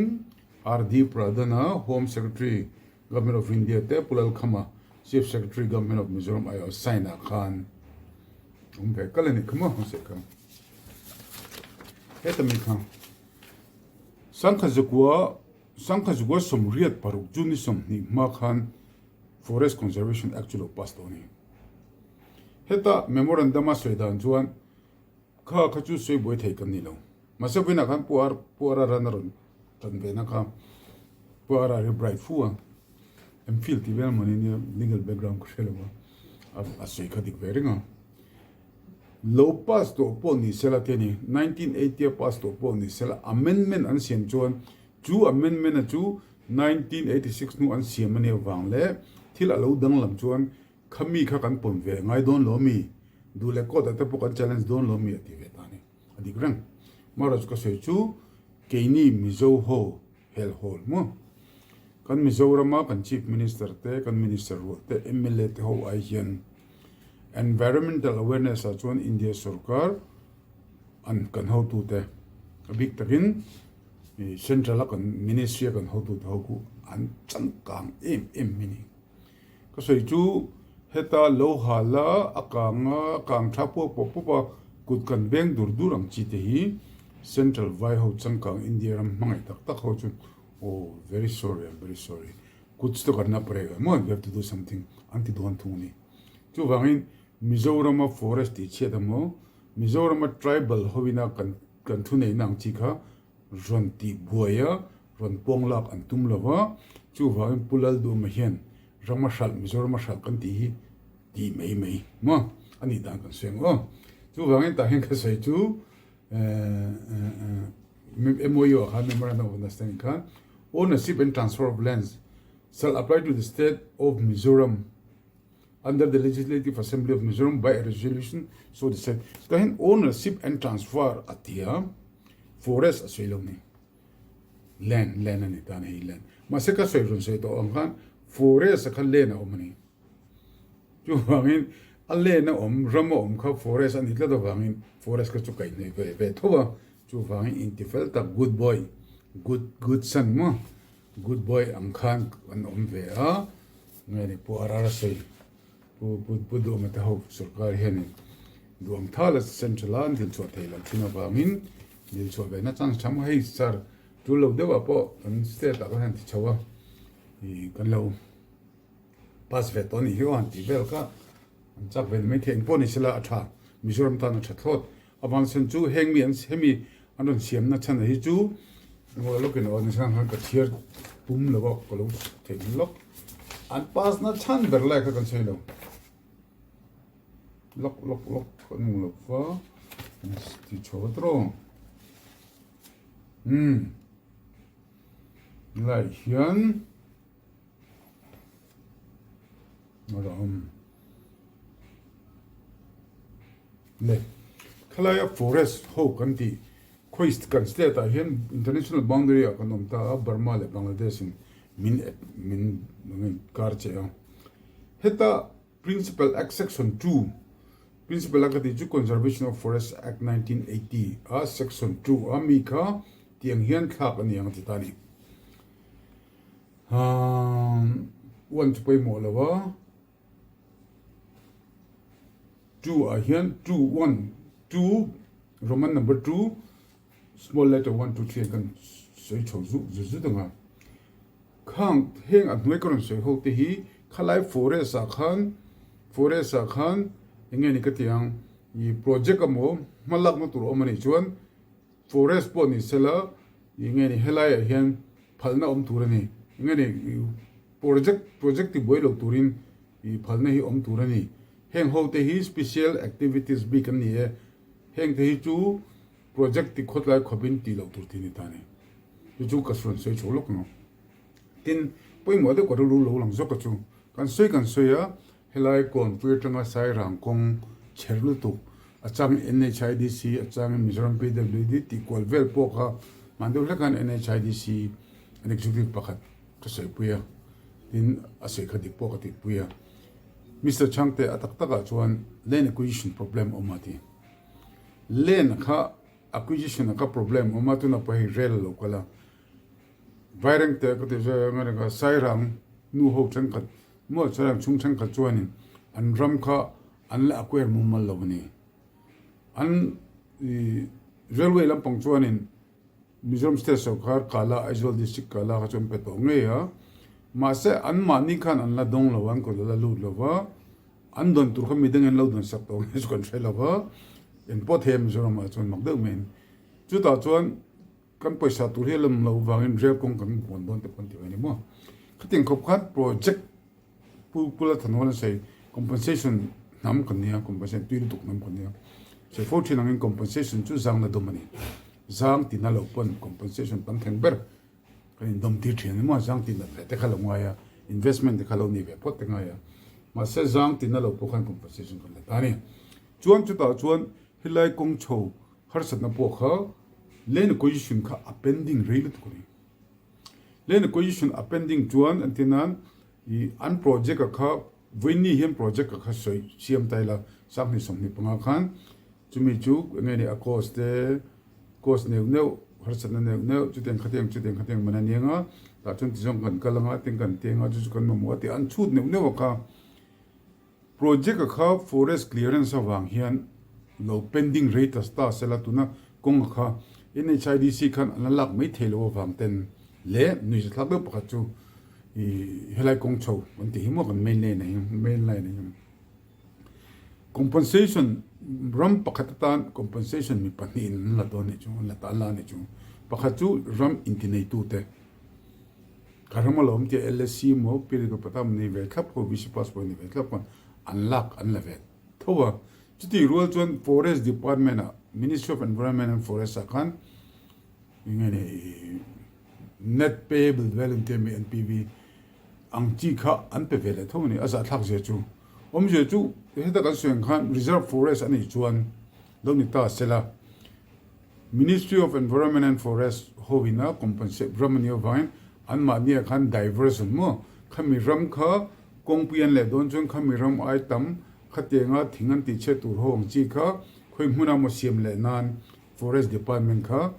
RD Pradhan-a Home Secretary Government of India te Pu Lalkhama Chief Secretary Government of Mizoram aiawh sign ah khan awm ve kal a nih kha maw hmasa kha heta mi kha Sangkhazukua Sangkhazukua 86 June ni 20 hma khan Forest Conservation Act chu lo pass tawh a ni. Heta memorandum a sawi dan chuan kha kha chu sawi buai thei kan ni lo. Mahse vawiinah khan Pu Ar Pu Araran a rawn tan ve na kha Pu Ara hi bright fu a, MPhil tih vel mawni nia legal background ka hre lo a, a sawi kha dik ve reng a. Lo pass tawh pawh ni sela te ni, 1980 a pass tawh pawh ni sela amendment an siam chuan chu amendment a chu 1986 hnu an siam a nih avang leh thil a lo danglam chuan kha mi kha kan pawn ve ngai dawn lo mi, duh leh court ah te pawh kan challenge dawn lo mi a ti ve ta a ni. A dik reng. Maharaj ka sawi chu keini Mizo ho hel hawl maw? Kan Mizorama kan Chief Minister te, kan Minister rual te, mla te ho ai hian Environmental Awareness ah chuan India sorkar an kan hotu te a bik takin Central a kan Ministry a kan hotu te ho khu an changkang em em mai a ni. Ka sawi chu heta lo hal a, a kang a, a kang tha puak pawp pawp a, kut kan veng dur dur ang chi te hi Central vai ho changkang India ram hmangaih tak tak ho chu oh very sorry I'm very sorry kuch to karna parega maw we have to do something an ti dawn thung a ni. Chuvangin Mizorama forest tih chhiat emaw Mizorama tribal hoina kan kan thu neihna ang chi kha rawn tih buai a, rawn pawng lak an tum lo va, chuvangin Pu Lalduhma hian rama hralh, Mizorama hralh kan tih hi tih mai mai maw a nih dan kan sawi ang aw. Chuvangin tah hian ka sawi chu MOU ah khan Memorandum of Understanding khan Ownership and Transfer of Lands shall apply to the State of Mizoram under the Legislative Assembly of Mizoram by a resolution so decided. Tah hian ownership and transfer a ti a, forest a sawi lo ni. Land, land a ni ta a ni hei land. Mahse ka sawi rawn sawi tawh ang khan forest a kha land a awm a ni. Chuvangin a land a awm, ram a awm kha forest a ni tlat avangin forest kha chu kaihhnawih ve ve tho a. Chuvangin intifel tak good boy, good good son maw Good boy ang khan an awm ve a, nge ni Pu RR sawi Pu Pu Pu Duhma te ho sorkar hianin duang thala central a an dil chhuah thei loh thin avangin dil chhuah ve na chance tha maw hei sir tul lo deuh ah pawh kan state ah kan han ti chho a ih kan lo pass ve tawh a nih hi aw han tih vel kha an chak ve ni mai thei engpawh ni sela a tha Mizoram tan a tha thlawt. Avang chhan chu heng mi an hemi an rawn siamna chhan hi chu ngawi lawkin aw ni sang khan ka chhiar pum lo a ka lo theih lawk. An pass na chhan ber lai kha kan sawi lo. Lawk lawk lawk ka nung lo va ti chho vat rawh. Umm lai hian a la awm le khalaia forest ho kan tih khawi kan state ah hian international boundary ah kan awm ta a Burma leh Bangladesh in min min kar che a heta Principal Act Section 2, Principal Act a tih chu Conservation of Forest Act 1980 a Section 2 a mi kha tiang hian thlak a ni ang a ti ta a ni. One chu pawimawh lo a, two ah hian two one two Roman number two small letter one two three an kan sawi chho zut zut ang a. Khang heng a hnuai ka rawn sawi ho te hi khalai forest ah khan forest ah khan eng nge ni ka ti ang ih project emaw hma lakna tur a awm a nih chuan forest pawh ni sela ih nge ni helai ah hian phalna awm tur a ni eng nge ni project project ti buai lo turin ih phalna hi awm tur a ni heng ho te hi special activities bik an ni e heng te hi chu Project ti khawtlai khawpin tih loh tur tih a ni ta a ni. Chu chu ka rawn sawi chho lawk ang. Tin, pawimawh deuh ka rilru lo lang zawk a chu. Kan sawi kan sawi a, helai Kawnpui atanga Sairang kawng chher lutuk, a changin NHIDC, a changin Mizoram PWD tih kual vel pawh kha hman deuh hlek khan NHIDC an executive pakhat ka sawipui a, tin a sawi kha dik pawh ka tihpui a. Mister Chhangte a tak takah chuan land acquisition problem a awm a ti. Land kha acquisition a kha problem awm a tuna pawh hei rel a lo kal a Vaireng te ka ti zui a nga Sairang nu ho thenkhat maw Sairang chhung thenkhat chuanin an ram kha an la acquire mumal lo a ni. An ih railway lampang chuanin Mizoram state sorkar Kala Aizawl district Kala kha chuan pe tawh ngei a mahse anmahni khan an la dawng lo a an kut a la lut lo va. An dawn tur kha midang in lo dawn sak tawh nge chu kan hre lo va, engpawh thei a Mizoram ah chuan mak deuh mai in. Chutah chuan kan pawisa tur hi a lawm loh vangin rel kawng kan vawn dawn te pawh an ti ve a ni maw. Khatiang khawp khan project Pu Pula Thanhawn a sawi compensation hnam kan nia, compensation tui lutuk hnam kan nia. Sawi fo thin angin compensation chu zang la dawm a ni. Zang tina loh pawn compensation tam thleng ber. Kan indawm tir thin a ni maw? Zang tin nat ve te kha lo ngai a, investment te kha lo nei ve phawt te ngai a. Mahse zang tin na lo pawh khan compensation kan la ta a ni. Chuan chutah chuan helai kawng chho harsatna pawh kha land acquisition kha a pending rei lutuk a ni. Land acquisition a pending chuan an ti nan i an project a kha vawiini hian project a kha sawi siam ta ila sanghnih 25 khan Chumi chu eng nge ni a cost te, cost neuh neuh, harsatna neuh neuh, chutiang khatiang chutiang khatiang man a ni anga, tah chuan tizawng kan kal anga, tin kan ti anga, chu chu kan mamawh a tih an chhut neuh neuh a kha. Project a kha forest clearance avang hian lo pending rei ta ta sela tuna kawng a kha NHIDC khan an la lak mai thei lo avang ten leh nuihza thlak deuh pakhat chu ih helai kawng chho kan tih hi maw kan main lane ah hian main line ah hian. Compensation ram pakhat atan compensation mi pahnihin an la dawn anih chu, an la ta la anih chu. Pakhat chu ram intineitute, ka ram a lo awm tia LSC emaw Pilgrim Patam nei ve thlap ho, VC passport nei ve thlap khan an lak an la ve tho a. Chutih rual chuan Forest Department ah Ministry of Environment and Forest ah khan eng nge ni net payable value an ti a mi NPV ang chi kha an pe ve leh tho a ni, a zahthlak zia chu. Awmzia chu heta kan sawi ang khan reserve forest a nih chuan lo ni ta sela, Ministry of Environment and Forest ho ina compensate ram a nih avangin anmahniah khan diversion maw khami ram kha kawngpui an leh dawn chuan khami ram ai tam khatianga thing an tihchhiat tur ho ang chi kha khawi hmuna maw siam leh nan Forest Department kha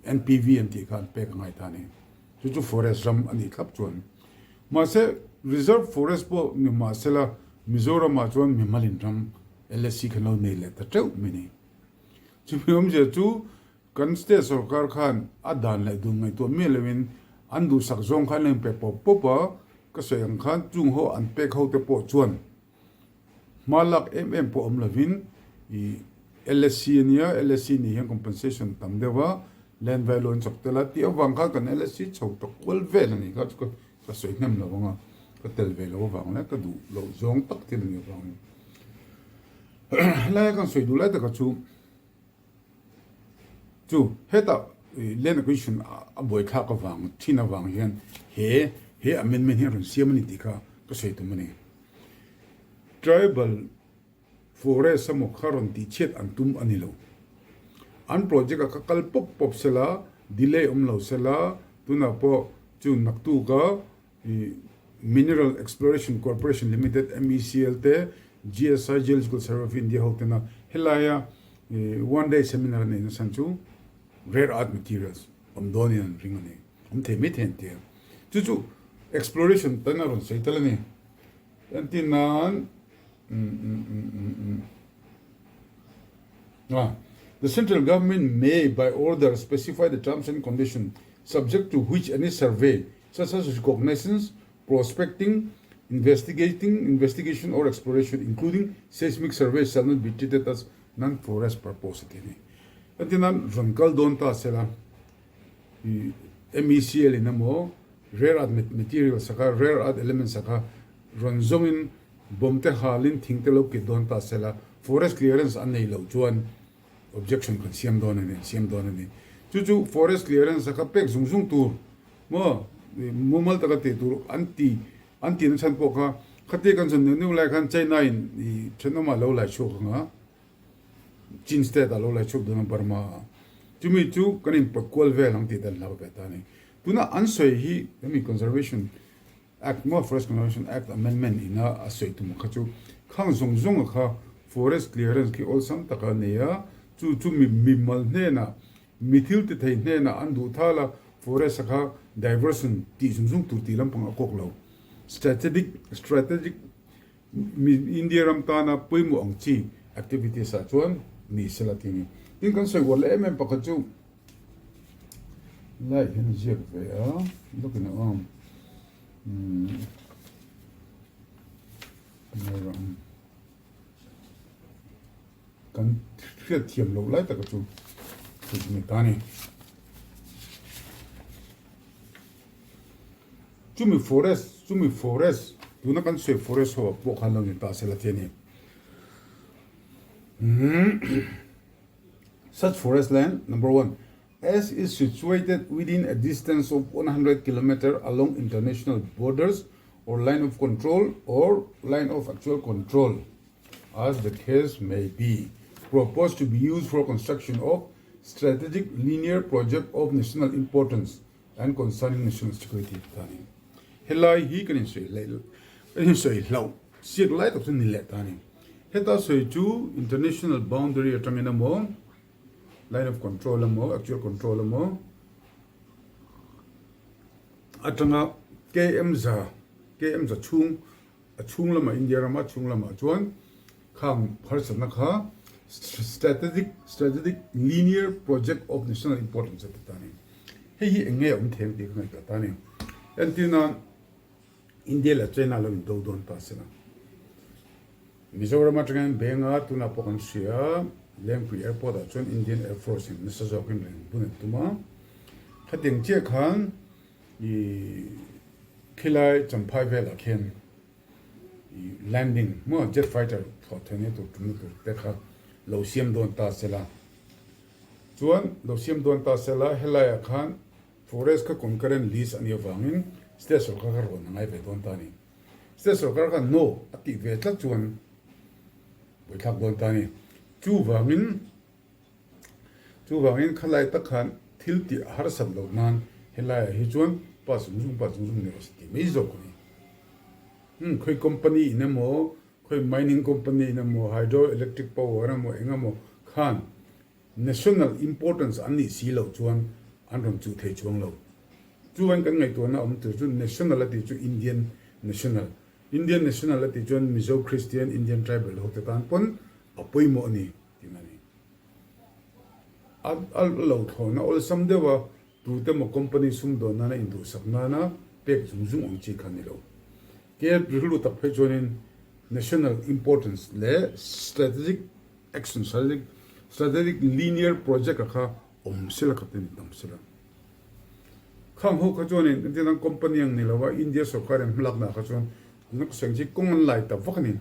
NPV an tih kha an pek a ngai ta a ni. Chu chu forest ram a nih thlap chuan. Mahse, reserve forest pawh ni mahsela Mizoramah chuan mimalin ram LSC khan lo nei leh ta teuh mai ni. Chumi awmzia chu kan state sorkar khan a dan leh dun ngaihtuah miah loin an duhsak zawng khan an inpe pawp pawp a, ka sawi ang khan chung ho an pek ho te pawh chuan Hma lak em em pawh awm lovin i LSC a nia, LSC nih hian compensation tam deuh a, Land value an chak tel a tih avang khan kan LSC chho ta kual vel a nih kha chu ka sawi hnem lo ang a, ka tel ve lo avang leh ka duh loh zawng tak thil a nih avangin helaia kan sawi duh lai taka chu chu hetah land acquisition a buaithlak avang thin avang hian he he amendment hi a rawn siam a ni tih kha ka sawi tum a ni. Tribal Forest emaw kha rawn tihchhiat an tum a ni lo. An project a kha kal pawp pawp sela, delay awm lo sela, tunah pawh chu naktuka Mineral Exploration Corporation Limited, MECL, te GSI, Geological Survey of India, ho tena helaia one day seminar an neih nasan chu rare earth materials awm dawnin an ring a ni. Awm thei mai thei an ti a. Chu chu exploration tan a rawn sawi tel a ni. Entir nan, The central government may by order specify the terms and condition subject to which any survey such as reconnaissance, prospecting, investigating, investigation or exploration including seismic survey shall not be treated as non-forest purpose a ti a ni. Entir nan rawn kal dawn ta sela MECL in emaw rare earth materials a kha rare earth elements a kha rawn zawngin bomb te halin thing te lo kit dawn ta sela forest clearance an nei loh chuan objection kan siam dawn a ni an siam dawn a ni. Chu chu forest clearance a kha pek zung zung tur maw mumal taka tih tur an ti an tihna chhan pawh kha khatia kan zawn neuh neuh lai khan China in ih thenawmah lo lai chhuak ang a. Chin state ah lo lai chhuak dawn a Burma ah. Chumi chu kan in pawt kual vel ang tih dan hlau ve ta a ni. Tuna an sawi hi hemi Conservation Act maw Forest Conservation Act Amendment ina a sawi tum kha chu khang zawng zawng a kha forest clearance khi awlsam taka a nei a, chu chu mi mimal hnenah mi thil ti thei hnenah an duh thal a, forest a kha diversion tih zung zung tur tih lampang a kawk lo. Strategic strategic India ram tana pawimawh ang chi activities ah chuan ni sela tih a ni. Tin kan sawi uar leh em em pakhat chu lai hian a ziak ve a, lawkin a awm kan hriat thiam loh lai taka chu ni ta a ni. Chumi forest, chumi forest, tuna kan sawi forest ho ah pawh khan lo ni ta se la ti a ni. Such forest land, number one, as is situated within a distance of 100 kilometer along international borders or line of control or line of actual control, as the case may be, proposed to be used for construction of strategic linear project of national importance and concerning national security ta a ni. Helai hi kan insawi hlei kan insawi hlauh siak lai tak chu ni leh ta a ni. Heta sawi chu international boundary atangin emaw line of control emaw actual control emaw atanga KM za KM za chhung A chhung lamah India rama chhung lamah chuan khang harsatna kha strategic strategic linear project of national importance a ti ta a ni. Hei hi eng nge a awm thei ang tih ka ngaihtuah ta a ni. Entir nan India leh China lo indo dawn ta se la. Mizoram atangin Benga tunah pawh kan hria Lengpui airport ah chuan Indian Air Force in nasa zawkin reng bun an tum a. Khatiang chiah khan I khilai Champhai velah khian i landing maw jet fighter thlawh theihna tur tumna tur te kha lo siam dawn ta se la. Chuan lo siam dawn ta se la helaiah khan forest kha concurrent list a nih avangin state sorkar kha rawn a ngai ve dawn ta a ni. State sorkar khan no a tih ve tlat chuan buaithlak dawn ta a ni. Chuvangin. Chuvangin khalai tak khan thil tih a harsat loh nan helaiah hi chuan pa zung zung pa zung zung ni rawh se tih mai zawk a ni. Umm khawi company in emaw, khawi mining company in emaw, hydro electric power emaw eng emaw khan national importance an nih si loh chuan an rawn chuh thei chuang lo. Chuvangin kan ngaihtuahna awm tur chu national a tih chu Indian national, Indian national a tih chuan Mizo Christian Indian tribal ho te tan pawn a pawimawh a ni. Tin a ni. A lo thlawhna awlsam deuh a, tute maw company sumdawn nana induhsak nana pek zung zung ang chi kha ni lo. Ke rilru tak phei chuanin national importance leh strategic action, strategic linear project a kha Awm sela ka ti ni tam sela. Khang ho kha chuanin engtin an company ang ni lo a, India sorkar in hmalakna ah kha chuan an ka sawi ang chi kawng an lai ta vak a ni.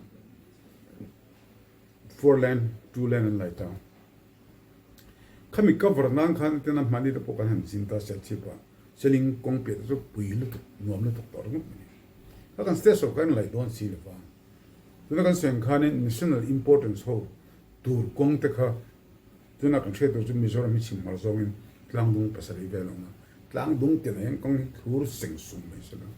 Four lane, two lane an lai ta. Khami cover nan khan engtin an hmani te pawh kan han zin ta Serchhip ah Seling kawng piah te chu pui lutuk nuam lutuk tawh ringawt mai a ni. Kha kan state sorkar in lai dawn si lo va. Tuna kan sawi ang khanin national importance ho tur kawng te kha Tuna kan hriat tur chu Mizoram hi chhim hmar zawngin tlangdung pasarih vel a awm a, tlangdung tinah hian kawng hi thlur seng sum mai se la,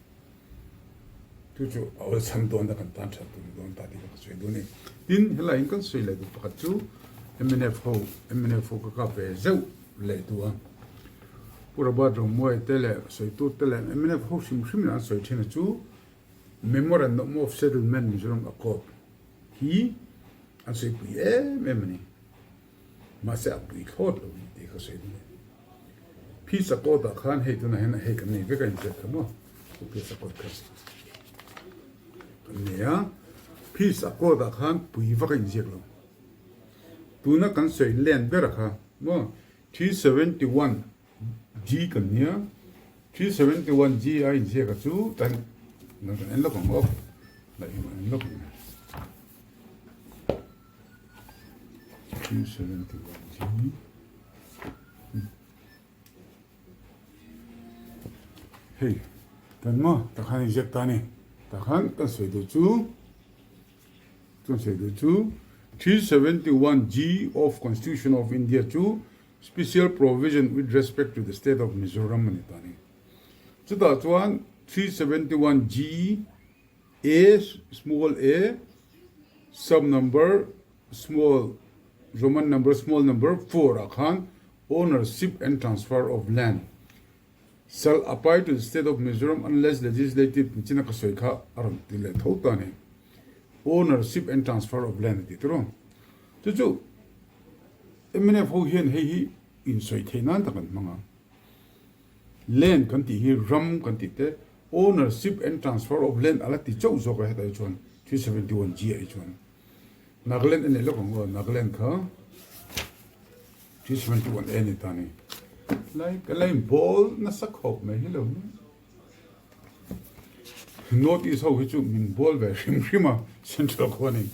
chu chu a awlsam dawn a kan tan that tur ni dawn ta tih kha ka sawi duh a ni. Tin, helaiah hian kan sawi leh duh pakhat chu mnf ho, mnf ho ka kap ve zeuh leh duh a, Pu Robert Romuai te leh sawitu te leh mnf ho hrim hrim in an sawi thin a chu Memorandum of Settlement Mizoram Accord hi an sawipui em em a ni. Mahse a pui thlawt lo ni tih ka sawi duh a ni. Peace Accord ah khan hei tunah hian hei kan nei vek a inziak kha maw? Chu Peace Accord kha kan nei a. Peace Accord ah khan pui vak a inziak lo. Tuna kan sawi len ber kha maw 371 G kan nia 371 G a inziak a chu tan kan en lawk ang aw. En lawk ang. 271G Hei kan maw takhan inziak ta ni takhan kan sawi duh chu kan sawi duh chu 371G of Constitution of India chu Special Provision with respect to the State of Mizoram a ni ta ni chutah chuan 371G A small a sub number small Roman number small number 4 ah khan ownership and transfer of land shall apply to the state of Mizoram unless legislative nichina ka sawi kha a rawn ti leh tho ta a ni. Ownership and transfer of land a ti tawh. Chu chu mnf ho hian hei hi insawi theih nan tak an hmang a. Land kan tih hi ram kan tih te ownership and transfer of land a la ti chauh zawk a hetah hi chuan 371 G ah hi chuan Nagaland a nei lawk ang aw Nagaland kha 371 A ni ta ni lai ka la in bawl nasa khawp mai hi lo ni North East ho hi chu min bawl ve hrim hrim a Central khuanin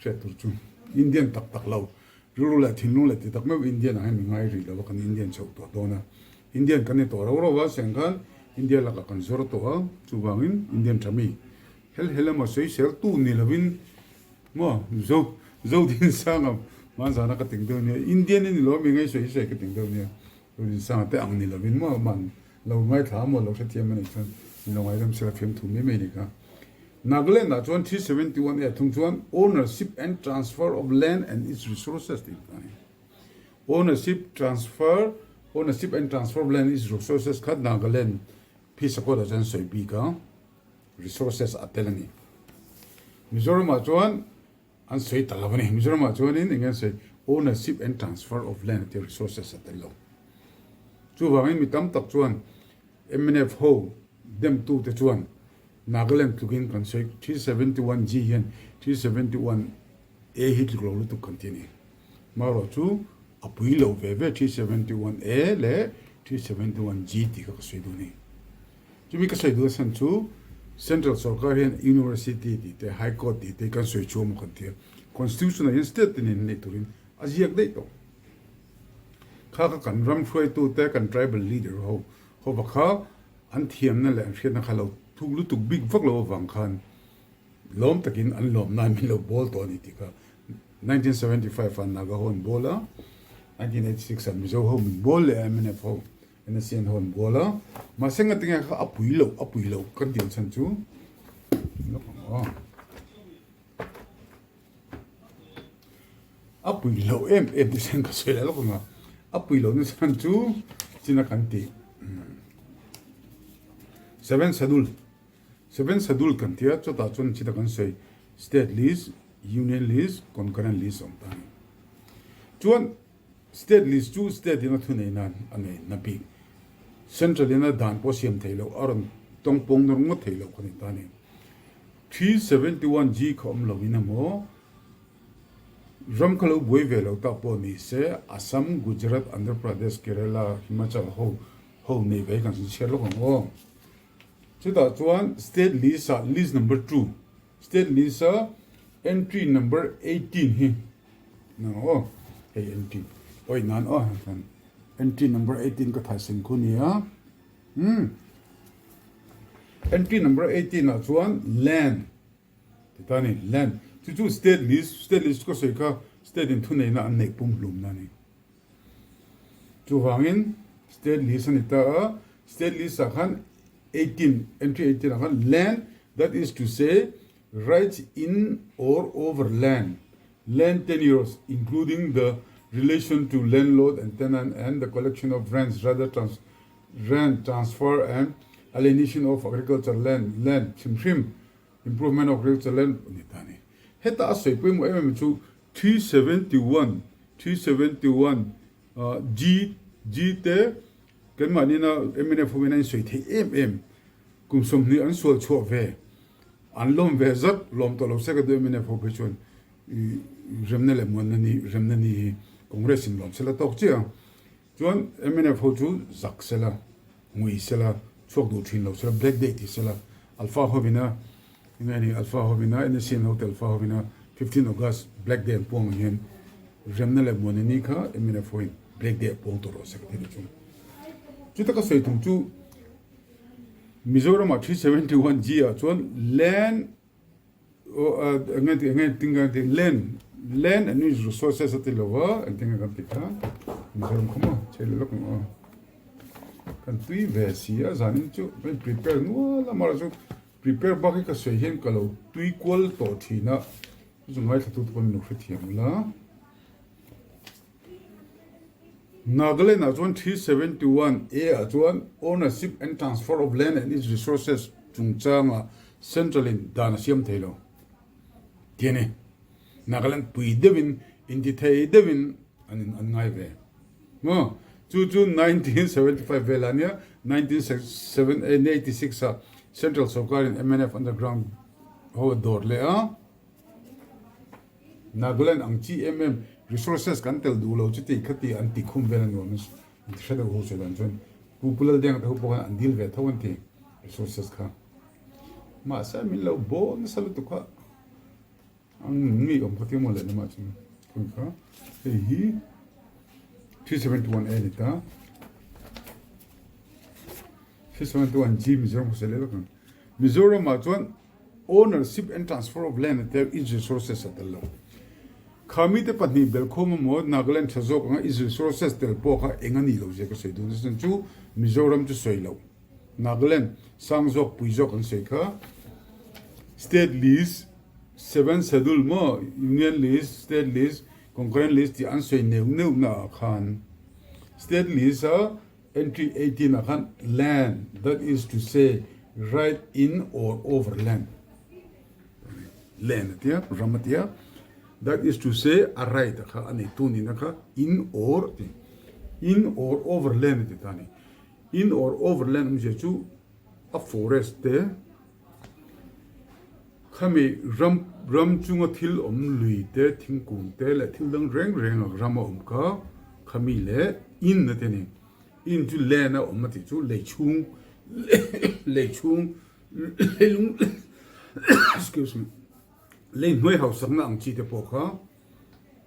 hriat tur chu Indian tak tak lo Rilru leh thinlung leh ti tak meuh Indian ah hian mi ngai rih lo a, kan Indian chhoh tawh dawn a. Indian kan ni tawh rau rau a, seng khan India lakah kan zawr tawh a, chuvangin Indian tha mi hel hel emaw sawisel tu ni lovin maw Zo Zodinsanga hmanzana ka ting deuh nia, Indian i ni lo a mi ngai sawi sawi ka ting deuh nia, Zodinsanga te ang ni lovin maw man lo ngaithla a maw lo hrethiam a nih chuan min lo ngaidam sela fiamthu mai mai ni kha. Nagaland ah chuan 371 A thung chuan Ownership and Transfer of Land and its Resources tih a ni. Ownership Transfer, Ownership and Transfer of Land and its Resources kha Nagaland phi sakawt ah chuan sawi bik a, resources a tel a ni. Mizoram ah chuan an sawi ta lo a ni. Mizoram ah chuanin eng nge an sawi Ownership and Transfer of Land tih resources a tel lo. Chuvangin mi tam tak chuan mnf ho demtute chuan Nagaland tlukin kan sawi 371G hian 371A hi tluk lo lutuk kan ti a ni. Marawh chu a pui lo ve ve 371A leh 371G tih kha ka sawi duh a ni. Chumi ka sawi duh chhan chu Central sorkar hian University tih te High Court tih te kan sawi chhuah maw kan ti a. Constitution ah hian state tinin neih turin a ziak daih tawh. Kha kha kan ram hruaitute kan tribal leader ho hova kha an thiamna leh an hriatna kha lo thuk lutuk bik vak lo avang khan lawm takin an lawm nan min lo bawl tawh a ni tih kha 1975 ah Naga ho an bawl a, 1986 ah Mizo ho min bawl leh a mnf ho NSCN ho an bawl a, mahse ngatinge kha a pui loh a pui loh kan tih ang chhan chu A pui loh em em te chuan ka sawi leh lawk ang a, a pui lohna chhan chu china kan tih Seven Schedule, Seven Schedule kan tia chutah chuan china kan sawi State List, Union List, Concurrent List a awm ta a ni. Chuan State List chu State in a thunei nan a nei na bik, Central in a dan pawh siam thei loh, a rawn tawngpawng nawr ngawt thei loh kha ni ta a ni. 371 G kha awm loin emaw. Ram kha lo buai ve lo tak pawh ni se, Assam, Gujarat, Andhra Pradesh, Kerala, Himachal ho ho nei ve hi kan chhiar lawk ang aw. Chutah chuan state list ah list number two, state list a entry number 18 hi nang aw, hei entry awi nan aw entry number 18 ka thai sen khu nia. Hmm. Entry number 18 ah chuan land Ti ta ni, land chu chu state list, state list ka sawi kha state in thuneihna an neih pum hlum na ni. Chuvangin state list a ni ta a, state list ah khan 18, entry 18 ah khan land that is to say rights in or over land, land tenures including the relation to landlord and tenant and the collection of rents rather trans rent transfer and alienation of agriculture land, land hrim hrim Improvement of Agriculture Land a ni ta a ni. Heta a sawi pawimawh em em chu 371, 371, G, G te keimahni-na mnf ho hian an insawi theih em em. Kum 20 an sual chhuah ve, an lawm ve zat, lawm tawh lo se ka duh mnf ho phei chuan remna leh muanna ni, remna ni hi Congress in lawm sela tawk chiah ang. Chuan mnf ho chu zak sela, ngui sela, chhuak duh thin lo sela, black day ti sela, Alpha hovina eng nge ni Alpha hovina NSCN ho te Alpha hovina 15 August black day an puang ang hian remna leh muanna ni kha mnf hoin black day a puang tawh rawh se ka ti ni chung. Chuta ka sawi thung chu Mizoramah 371 G ah chuan land Land, land and its resources a ti lo va, engtin nge kan ti kha, Mizoram kha maw chei leh lawk ang aw. Kan tui ve si a, zanin chu kan in prepare nual a, amaherawhchu prepare bak hi ka sawi hian ka lo tui kual tawh thin a, chu chu ngaithla tu te pawh min lo hrethiam ula. Nagaland ah chuan 371 A ah chuan Ownership and Transfer of Land and its Resources chungchanga Central in dan a siam thei lo tih a ni. Nagaland pui deuhin intithei deuhin an in an ngai ve maw? Chu chu 1975 velah nia 1986 ah Central sorkarin mnf underground ho a dawr leh a. Nagaland ang chi em em resources kan tel duh lo chuti khati an ti khum vel a nuam in ti hre deuh ho che dan chuan Pu Pu Laldenga te ho pawh khan an dil ve tho an ti resources kha mahse min lo bawl nasa lutuk kha ang ngei awm kha tia maw leh lamah chuan khun kha hei hi 371 A ni ta 371 G Mizoram khawsel leh lawk ang Mizoram ah chuan Ownership and transfer of land a tel its resources a tel lo. Kha mite pahnih belkhawm emaw Nagaland tha zawk anga its resources tel pawh kha eng a nih loh zia ka sawi dun a chu Mizoram chu sawi loh. Nagaland sang zawk pui zawk an sawi kha State list, Seven Schedule maw Union list, State list, Concurrent list tih an sawi neuh neuh na ah khan State list a Entry 18 ah khan land, that is to say right in or over land, land a tia, ram a tia, that is to say a right a kha a nei tu nihna kha in or a ti, in or over land a ti ta a ni. In or over land awmzia chu a forest te, Khami ram ram chunga thil awm lui te, thingkung te leh thil dang reng reng a ram a awm kha khami leh in a ti a ni. In chu land a awm a tih chu lei chhung lei chhung leilung excuse me lei hnuai hausakna ang chi te pawh kha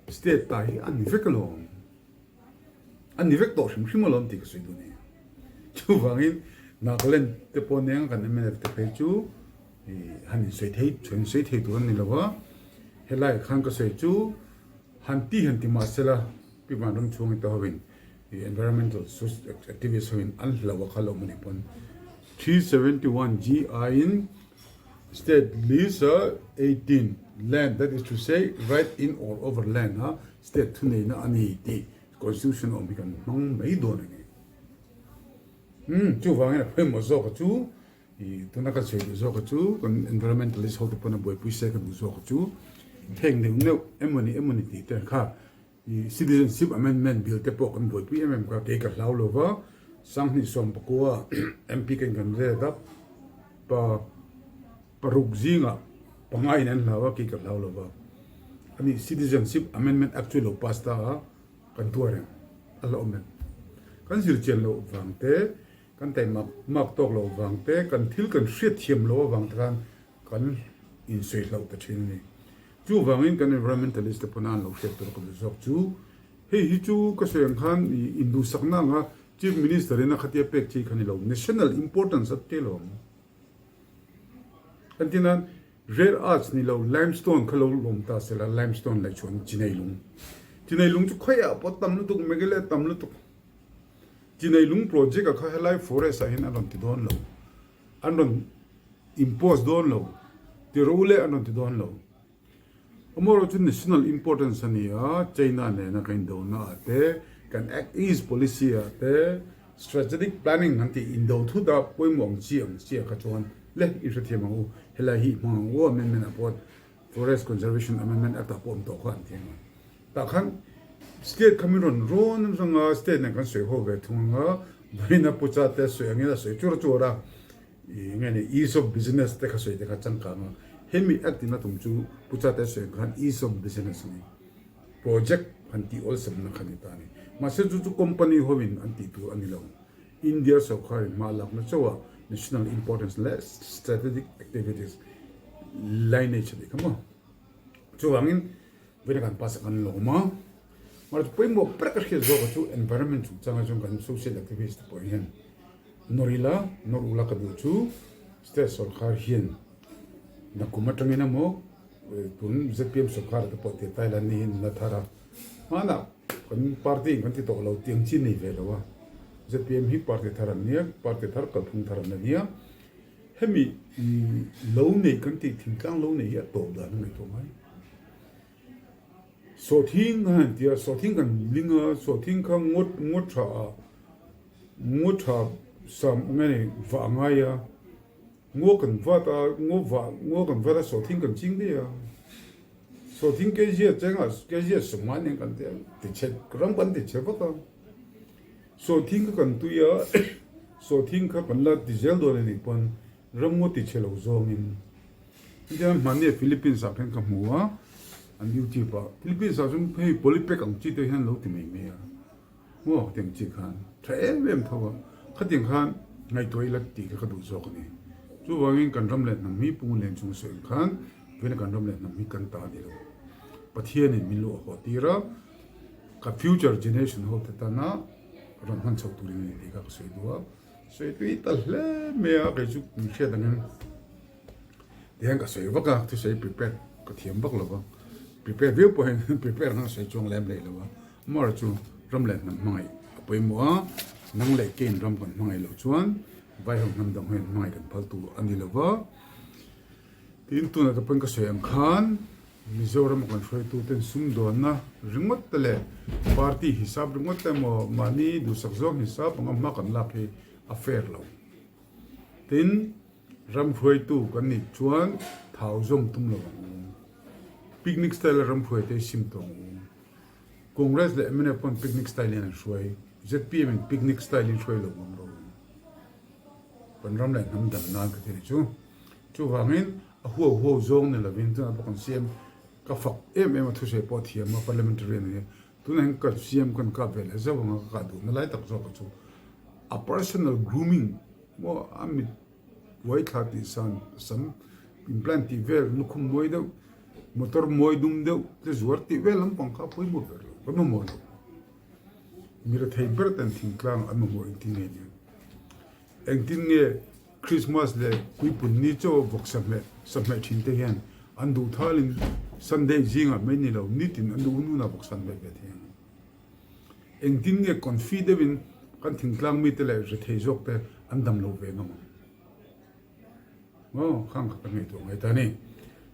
state ta hi a ni vek alawm. A ni vek tawh hrim hrim alawm tih ka sawi duh a ni. Chuvangin Nagaland te pawh nen kan mnf te phei chu han insawi thei han insawi thei tur an ni lo va, helaiah khan ka sawi chu han ti han ti mah sela Pi Vanram chhunga te hovin environmental activist hovin an hlauh a kha lo awm a nih pawn 371 GI in State list a 18 land that is to say right in or over land a state thuneihna a ni tih constitution a awm hi kan hmang mai dawn a ni. Umm chuvangin a pawimawh zawk a chu ih tuna kan sawi duh zawk a chu kan environmentalist ho te pawn a buaipui se ka duh zawk a chu heng neuh neuh emawni emawni tih te kha I Citizenship Amendment Bill te pawh kan buaipui em em kha, kei ka hlau lo va, Sanghnih Sawmpakua MP ka inkan ret a, pa paruk zingah panga in an hlau a, kei ka hlau lo va. A nih Citizenship Amendment Act chu lo pass ta a, kan tuar em? A la awm em? Kan zir chian loh vang te, kan taihmak mak tawk loh vang te, kan thil kan hriat thiam loh avang te khan kan insawi hlauh ta thin a ni. Chuvangin kan environmentalist te pawna an lo hriat tur ka duh zawk chu, hei hi chu ka sawi ang khan induhsakna anga Chief Minister in a khatia pek chi kha ni lo, national importance a tel awm. Kan ti nan rare earths ni lo limestone kha lo lawm ta sela limestone laih chuan chinei lung. Chinei lung chu khawiah pawh tam lutuk Meghalaya tam lutuk. Chinei lung project ah kha helai forest ah hian an rawn ti dawn lo. An rawn impose dawn lo. Ti rawh u le an rawn ti dawn lo. Amaherawhchu chu national importance a ni a, China nena kan indona ah te, kan Act East policy ah te, strategic planning an tih indo thut a pawimawh ang chi ang chi ah kha chuan le i hrethiam ang u, helai hi i hmang ang u amendment ah pawh Forest Conservation Amendment Act ah pawh awm tawh kha an ti ang a. Tah khan state kha min rawn rawn reng a, state nen kan sawi ho ve thung ang a, vawiin a pucha te sawi angin a sawi chur chur a. I nge ni ease of business te kha sawi te kha changkang a, hemi act in a tum chu Pu Chate sawi ang khan ease of business a ni, project han tih awlsamna kha ni ta a ni. Mahse chu chu company ho in an tih tur a ni lo, India sorkar in hma lakna chauh a national importance leh strategic activities lineage a nih kha maw. Chuvangin vawiin kan pass a kan lawm a, mahse pawimawh ber ka hriat zawk chu environment chungchanga chuan kan social activist te pawh hian Nawr ila, nawr ula ka duh chu state sorkar hian nakum atangin emaw tun zpm sorkar te pawh tir Thailand ni hian la thar a, hmanah kan party in kan ti tawh lo tiang chi nei ve lo a, zpm hi party thar an nia, party thar kalphung thar an la nia, hemi lo nei kan tih thingtlang lo nei hi a tawp dan a ngaihtuah ngai. Sawhthing a han ti a, sawhthing kan ling a, sawhthing kha ngawt ngawt tha ah ngaw tha sam nge ni vah a ngai a, ngaw kan vat a, ngaw vah ngaw kan vat a sawhthing kan ching daih a, sawhthing kg a cheng ah kg a sawmnga nen kan ti a, tichhe ram kan tichhe vak a, sawhthing kha kan tui a, sawhthing kha kan la ti zel dawn a nih pawn ram ngaw tichhe lo zawngin. Hetiang hmanni Philippines ah khan ka hmu a, an YouTube ah, Philippines ah chuan hei polypack ang chi te hian lo ti mai mai a, maw hetiang chi khan tha em em tho a, khatiang khan ngaihtuah ila tih kha ka duh zawk a ni. Chuvangin kan ram leh hnam hi Pu Len chung sawi ang khan vawiin kan ram leh hnam hi kan ta a ni lo. Pathianin min luah haw tir a, ka future generation ho te tana rawn hman chhoh turin a ni tih kha ka sawi duh a, sawi tui ta hle mai a, kei chu min hriat angin. Tihian ka sawi vak a, thusawi prepare ka thiam vak lo va, prepare viau pawh hian prepare khan ka sawi chuang lem leh lo va, amaherawhchu chu ram leh hnam hmangaih a pawimawh a, nang leh kein ram kan hmangaih loh chuan vaiho hnam dang hian hmangaih kan phal tur a ni lo va, tin tunah te pawn ka sawi ang khan Mizoram a kan hruaituten sumdawnna ringawt te leh party hisap ringawt te emaw mahni duhsak zawng hisap anga hma kan lak hi a fair lo. Tin, ram hruaitu kan nih chuan thau zawm tum lo ang u. Picnic style a ram hruaite hi sim tawh ang u. Congress leh mnf pawn picnic style in an hruai, zpm in picnic style in hruai lo ngam rawh u. Kan ram leh hnam dam nan ka ti nih chu. Chuvangin a huau huau zawng ni lovin tunah pawh kan siam ka fak em em a thusawi pawh a thiam a parliamentarian hi. Tunah hian ka siam kan kap ve leh zauh ang a, ka kah duhna lai tak zawk chu a personal grooming maw a mit uai thla tih san sam implant tih vel lukhum mawi deuh motor mawi dum deuh te zuar tih vel lampang kha a pawimawh ber lo kan mamawh lo mi rethei ber ten thingtlang an mamawh engtin nge nia. Engtin nge Christmas leh Puipun ni chaw vawk sahmeh sahmeh thin te hian an duh thalin Sunday zingah mai ni lo nitin an duh hun hunah vawk sahmeh ve thei ang. Engtin nge confi deuhin kan thingtlang mite leh rethei zawk te an dam lo ve ngam ang. Aw khang kha ka ngaihtuah ngai ta a ni.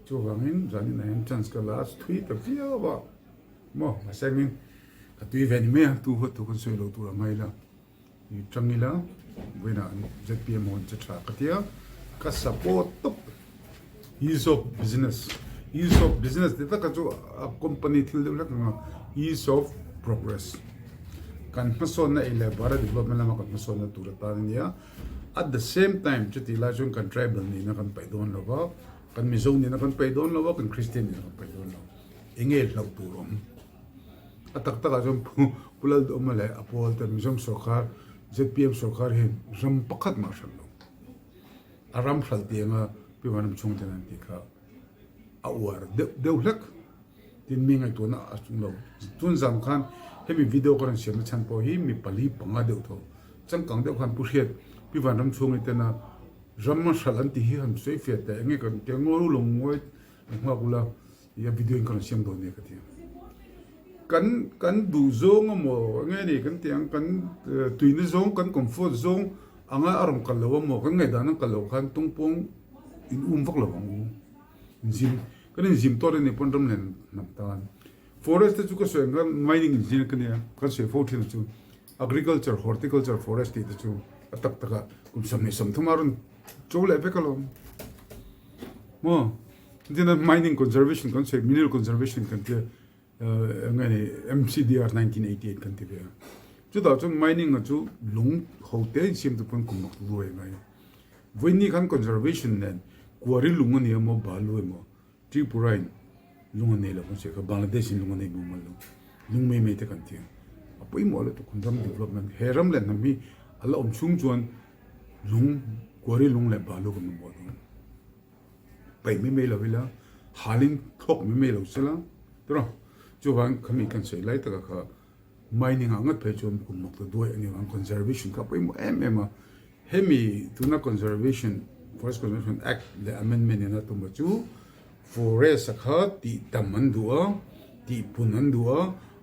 Chuvangin zanin ah hian chance ka la thui ta viau a maw mahse engin ka tui ve ni mai a tu huat thu kan sawi lo tur a ngai la. I tang ila vawiinah zpm hawn che tha ka tia ka support tawp ease of business ease of business ti taka chu a company thil deuh hlek anga ease of progress kan hmasawnna ei leh bara development lama kan hmasawnna tur atan ania at the same time chutih lai chuan kan tribal nihna kan paih dawn lova kan mizo nihna kan paih dawn lova kan christian nihna kan paih dawn lo. Enge hlauh tur awm? A tak takah chuan Pu Lalduhawma leh a pawl te Mizoram sawrkar zpm sawrkar hian ram pakhat mah hralh lo. A ram hralh tianga Pi Vanram chhungten an tih kha a uar deuh deuh hlek. Tin mi ngaihtuahna a chung lo. Tun zam khan hemi video ka rawn siamna chhan pawh hi mi pali panga deuh tho. Changkang deuh khan Pu Hriat, Pi Vanram chhungi tena ram a hralh an tih hi han sawi fiah teh enge kan tia ngawi lo ngawi nghak ula i a video in ka rawn siam dawn nia ka ti. Kan kan duh zawng emaw enge ni kan tih ang kan tuina zawng kan comfort zawng anga a rawn kal lo emaw kan ngaihdan a kal loh khan tungpuang in um vak lo ang u. Inzim kan inzim tawt a nih pawn ram nen hnam tan. Forest te chu ka sawi ang khan mining engineer ka nia kan sawi fo thin chu agriculture horticulture forest tih te chu a tak tak a kum 23 a rawn cho leh vek alawm. Maw tin mining conservation kan sawi mineral conservation kan tia eng nge ni MCDR 1988 kan ti ve a. Chutah chuan mining a chu lung ho te insiam te pawn kum mak luai ngai. Vawiini khan conservation nen kuari lung a ni emaw balu emaw Tripura in lung a nei lo kan sawi kha Bangladesh in lung a nei mumal lo lung mai mai te kan ti a. A pawimawh lutuk kan ram development he ram leh hnam hi a la awm chhung chuan lung kuari lung leh balu kan mamawh dawn. Paih mai mai lo ila halin thawk mai mai lo sela tawrh chuvang khami kan sawi lai taka kha mining ah ngat phei chuan kum mak ta duai a ni ang conservation kha pawimawh em em a hemi tuna conservation forest conservation act leh amendment in a tum a chu forest a kha tih tam an duh a tih pun an duh a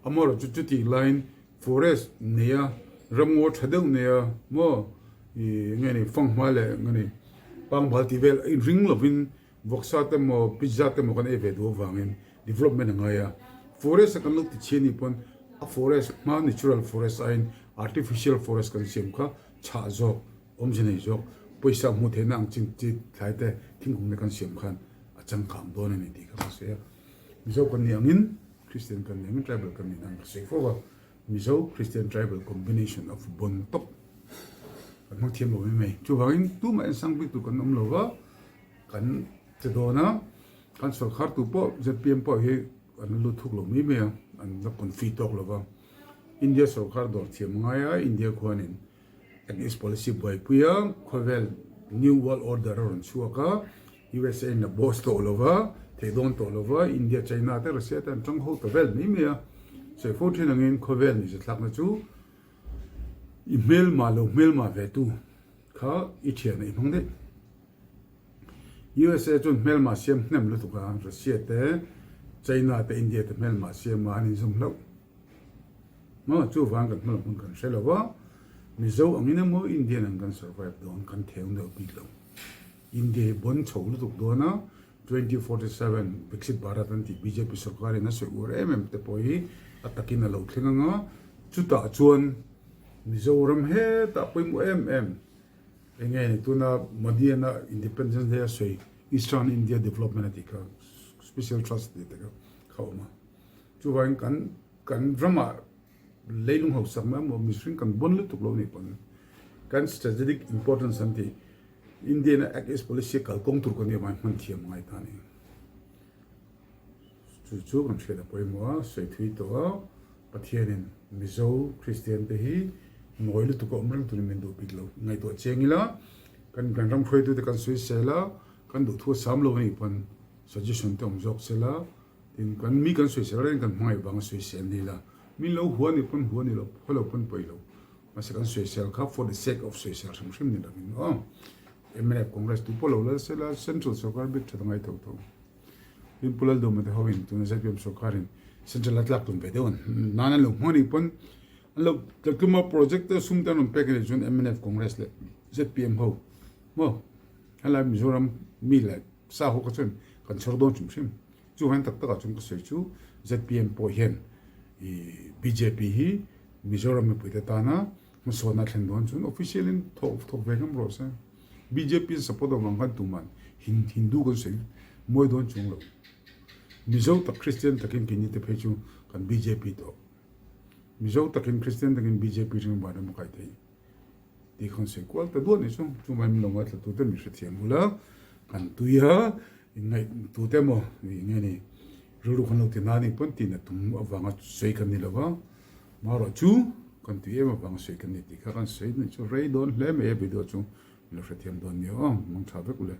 amaherawhchu chutih laiin Forest neia ramngaw tha deuh neia maw ih nge ni fanghma leh nge ni pangbal tih vel a inring lovin vawksa te maw pizza te maw kan ei ve duh avangin development a ngai a. Forest a kan lo ti chhi anih pawn a forest hma natural forest aiin artificial forest kan siam kha chhah zawk awmze nei zawk pawisa hmuh theihna ang chin chi thlai te thingkung te kan siam khan a changkang dawn a ni tih kha ka sawi a. Mizo kan nih angin Christian kan ni angin tribal kan nih nan ka sawi fo a, Mizo Christian tribal combination of bon tawp kan hmang thiam lo mai mai. Chuvangin tumah en sang bik tur kan awm lo va, kan che dawn a, kan sawrkhar tu pawh zpm pawh hi an la lut thuk lo mai mai a, an la confi tawk lo va. India sawrkhar dawr thiam ngai a, India khuanin Act East Policy buaipui a, khawvel New World Order a rawn chhuak a, USA in a boss tawh lo va, thei dawn tawh lo va, India, China te Russia te an tang ho ta vel mai mai a. Sawi fo thin angin khawvel ni zathlakna chu i hmelma lo hmelma ve tu kha i thian a i hmang daih. USA chuan hmelma siam hnem lutuk a, Russia te, China te, India te hmelma siam a an inzawm hlauh. Maw chuvang kan hmalam hun kan hre lo va, Mizo angin emaw Indian ang kan survive dawn kan theu deuh bik lo. India hi bon chho lutuk dawn a, 2047 Viksit Bharat an tih bjp sorkar in a sawi uar em em te pawh hi a takin a lo thleng ang a, chutah chuan Mizoram hetah pawimawh em em enge ni tuna Modi an a Independence Day a sawi Eastern India Development a tih kha Special Trust tih te kha a awm a, chuvangin kan kan ramah Leilung hausak mai emaw mihring kan bon lutuk lo nih pawn kan strategic importance an tih India in a Act East Policy a kalkawng tur kan nih avangin hman thiam ngai ta a ni. Chu chu kan hriat a pawimawh a, sawi thui tawh a, Pathianin Mizo Kristian te hi ngawi lutuk a awm reng turin min duh bik lo. Ngaihtuah chiang ila kan kan ram hruaitute kan sawi sel a, kan duhthu a sam lo anih pawn suggestion te awm zawk sela, Tin, kan mi kan sawisel reng kan hmangaih vanga sawisel ni la, min lo hua ni pawn hua ni lo, hua lo pawn pawi lo. Mahse kan sawisel kha for the sake of sawisel hrim hrim ni lovin aw. Mnf Congress tu pawh lo lal sela Central sorkar bik that a ngai tho tho. Tin, Pu Laldawma te hoin tuna zpm sorkarin Central a tlak tum ve deuh an nan an lo hmang anih pawn an lo tla tum a project te sum te an rawn pek anih chuan mnf Congress leh zpm ho maw helai Mizoram mi leh sa ho kha chuan kan chhawr dawn hrim hrim. Chu hian tak takah chuan ka sawi chu zpm pawh hian ih bjp hi Mizoram mipuite tana hmasawnna thlen dawn chuan official in thawk thawk ve ngam rawh se. Bjp in support avang khan tuman Hindu kan sawi mawi dawn chuang lo. Mizo tak Christian takin keini te phei chu kan bjp tawh. Mizo takin Christian takin bjp ring ban emaw kai thei. Tih khan sawi kual ta duah ni chu, chuvang min lo ngaithla tute min hrethiam ula, kan tui a, inngaih tute emaw ih nge ni. Rilru kan lo ti na nih pawn tihna tum avanga sawi kan ni lo va, marawh chu kan tui em avanga sawi kan ni tih kha kan sawi nih chu rei dawn hle mai a video chu min lo hrethiam dawn nia aw, mang tha vek ule.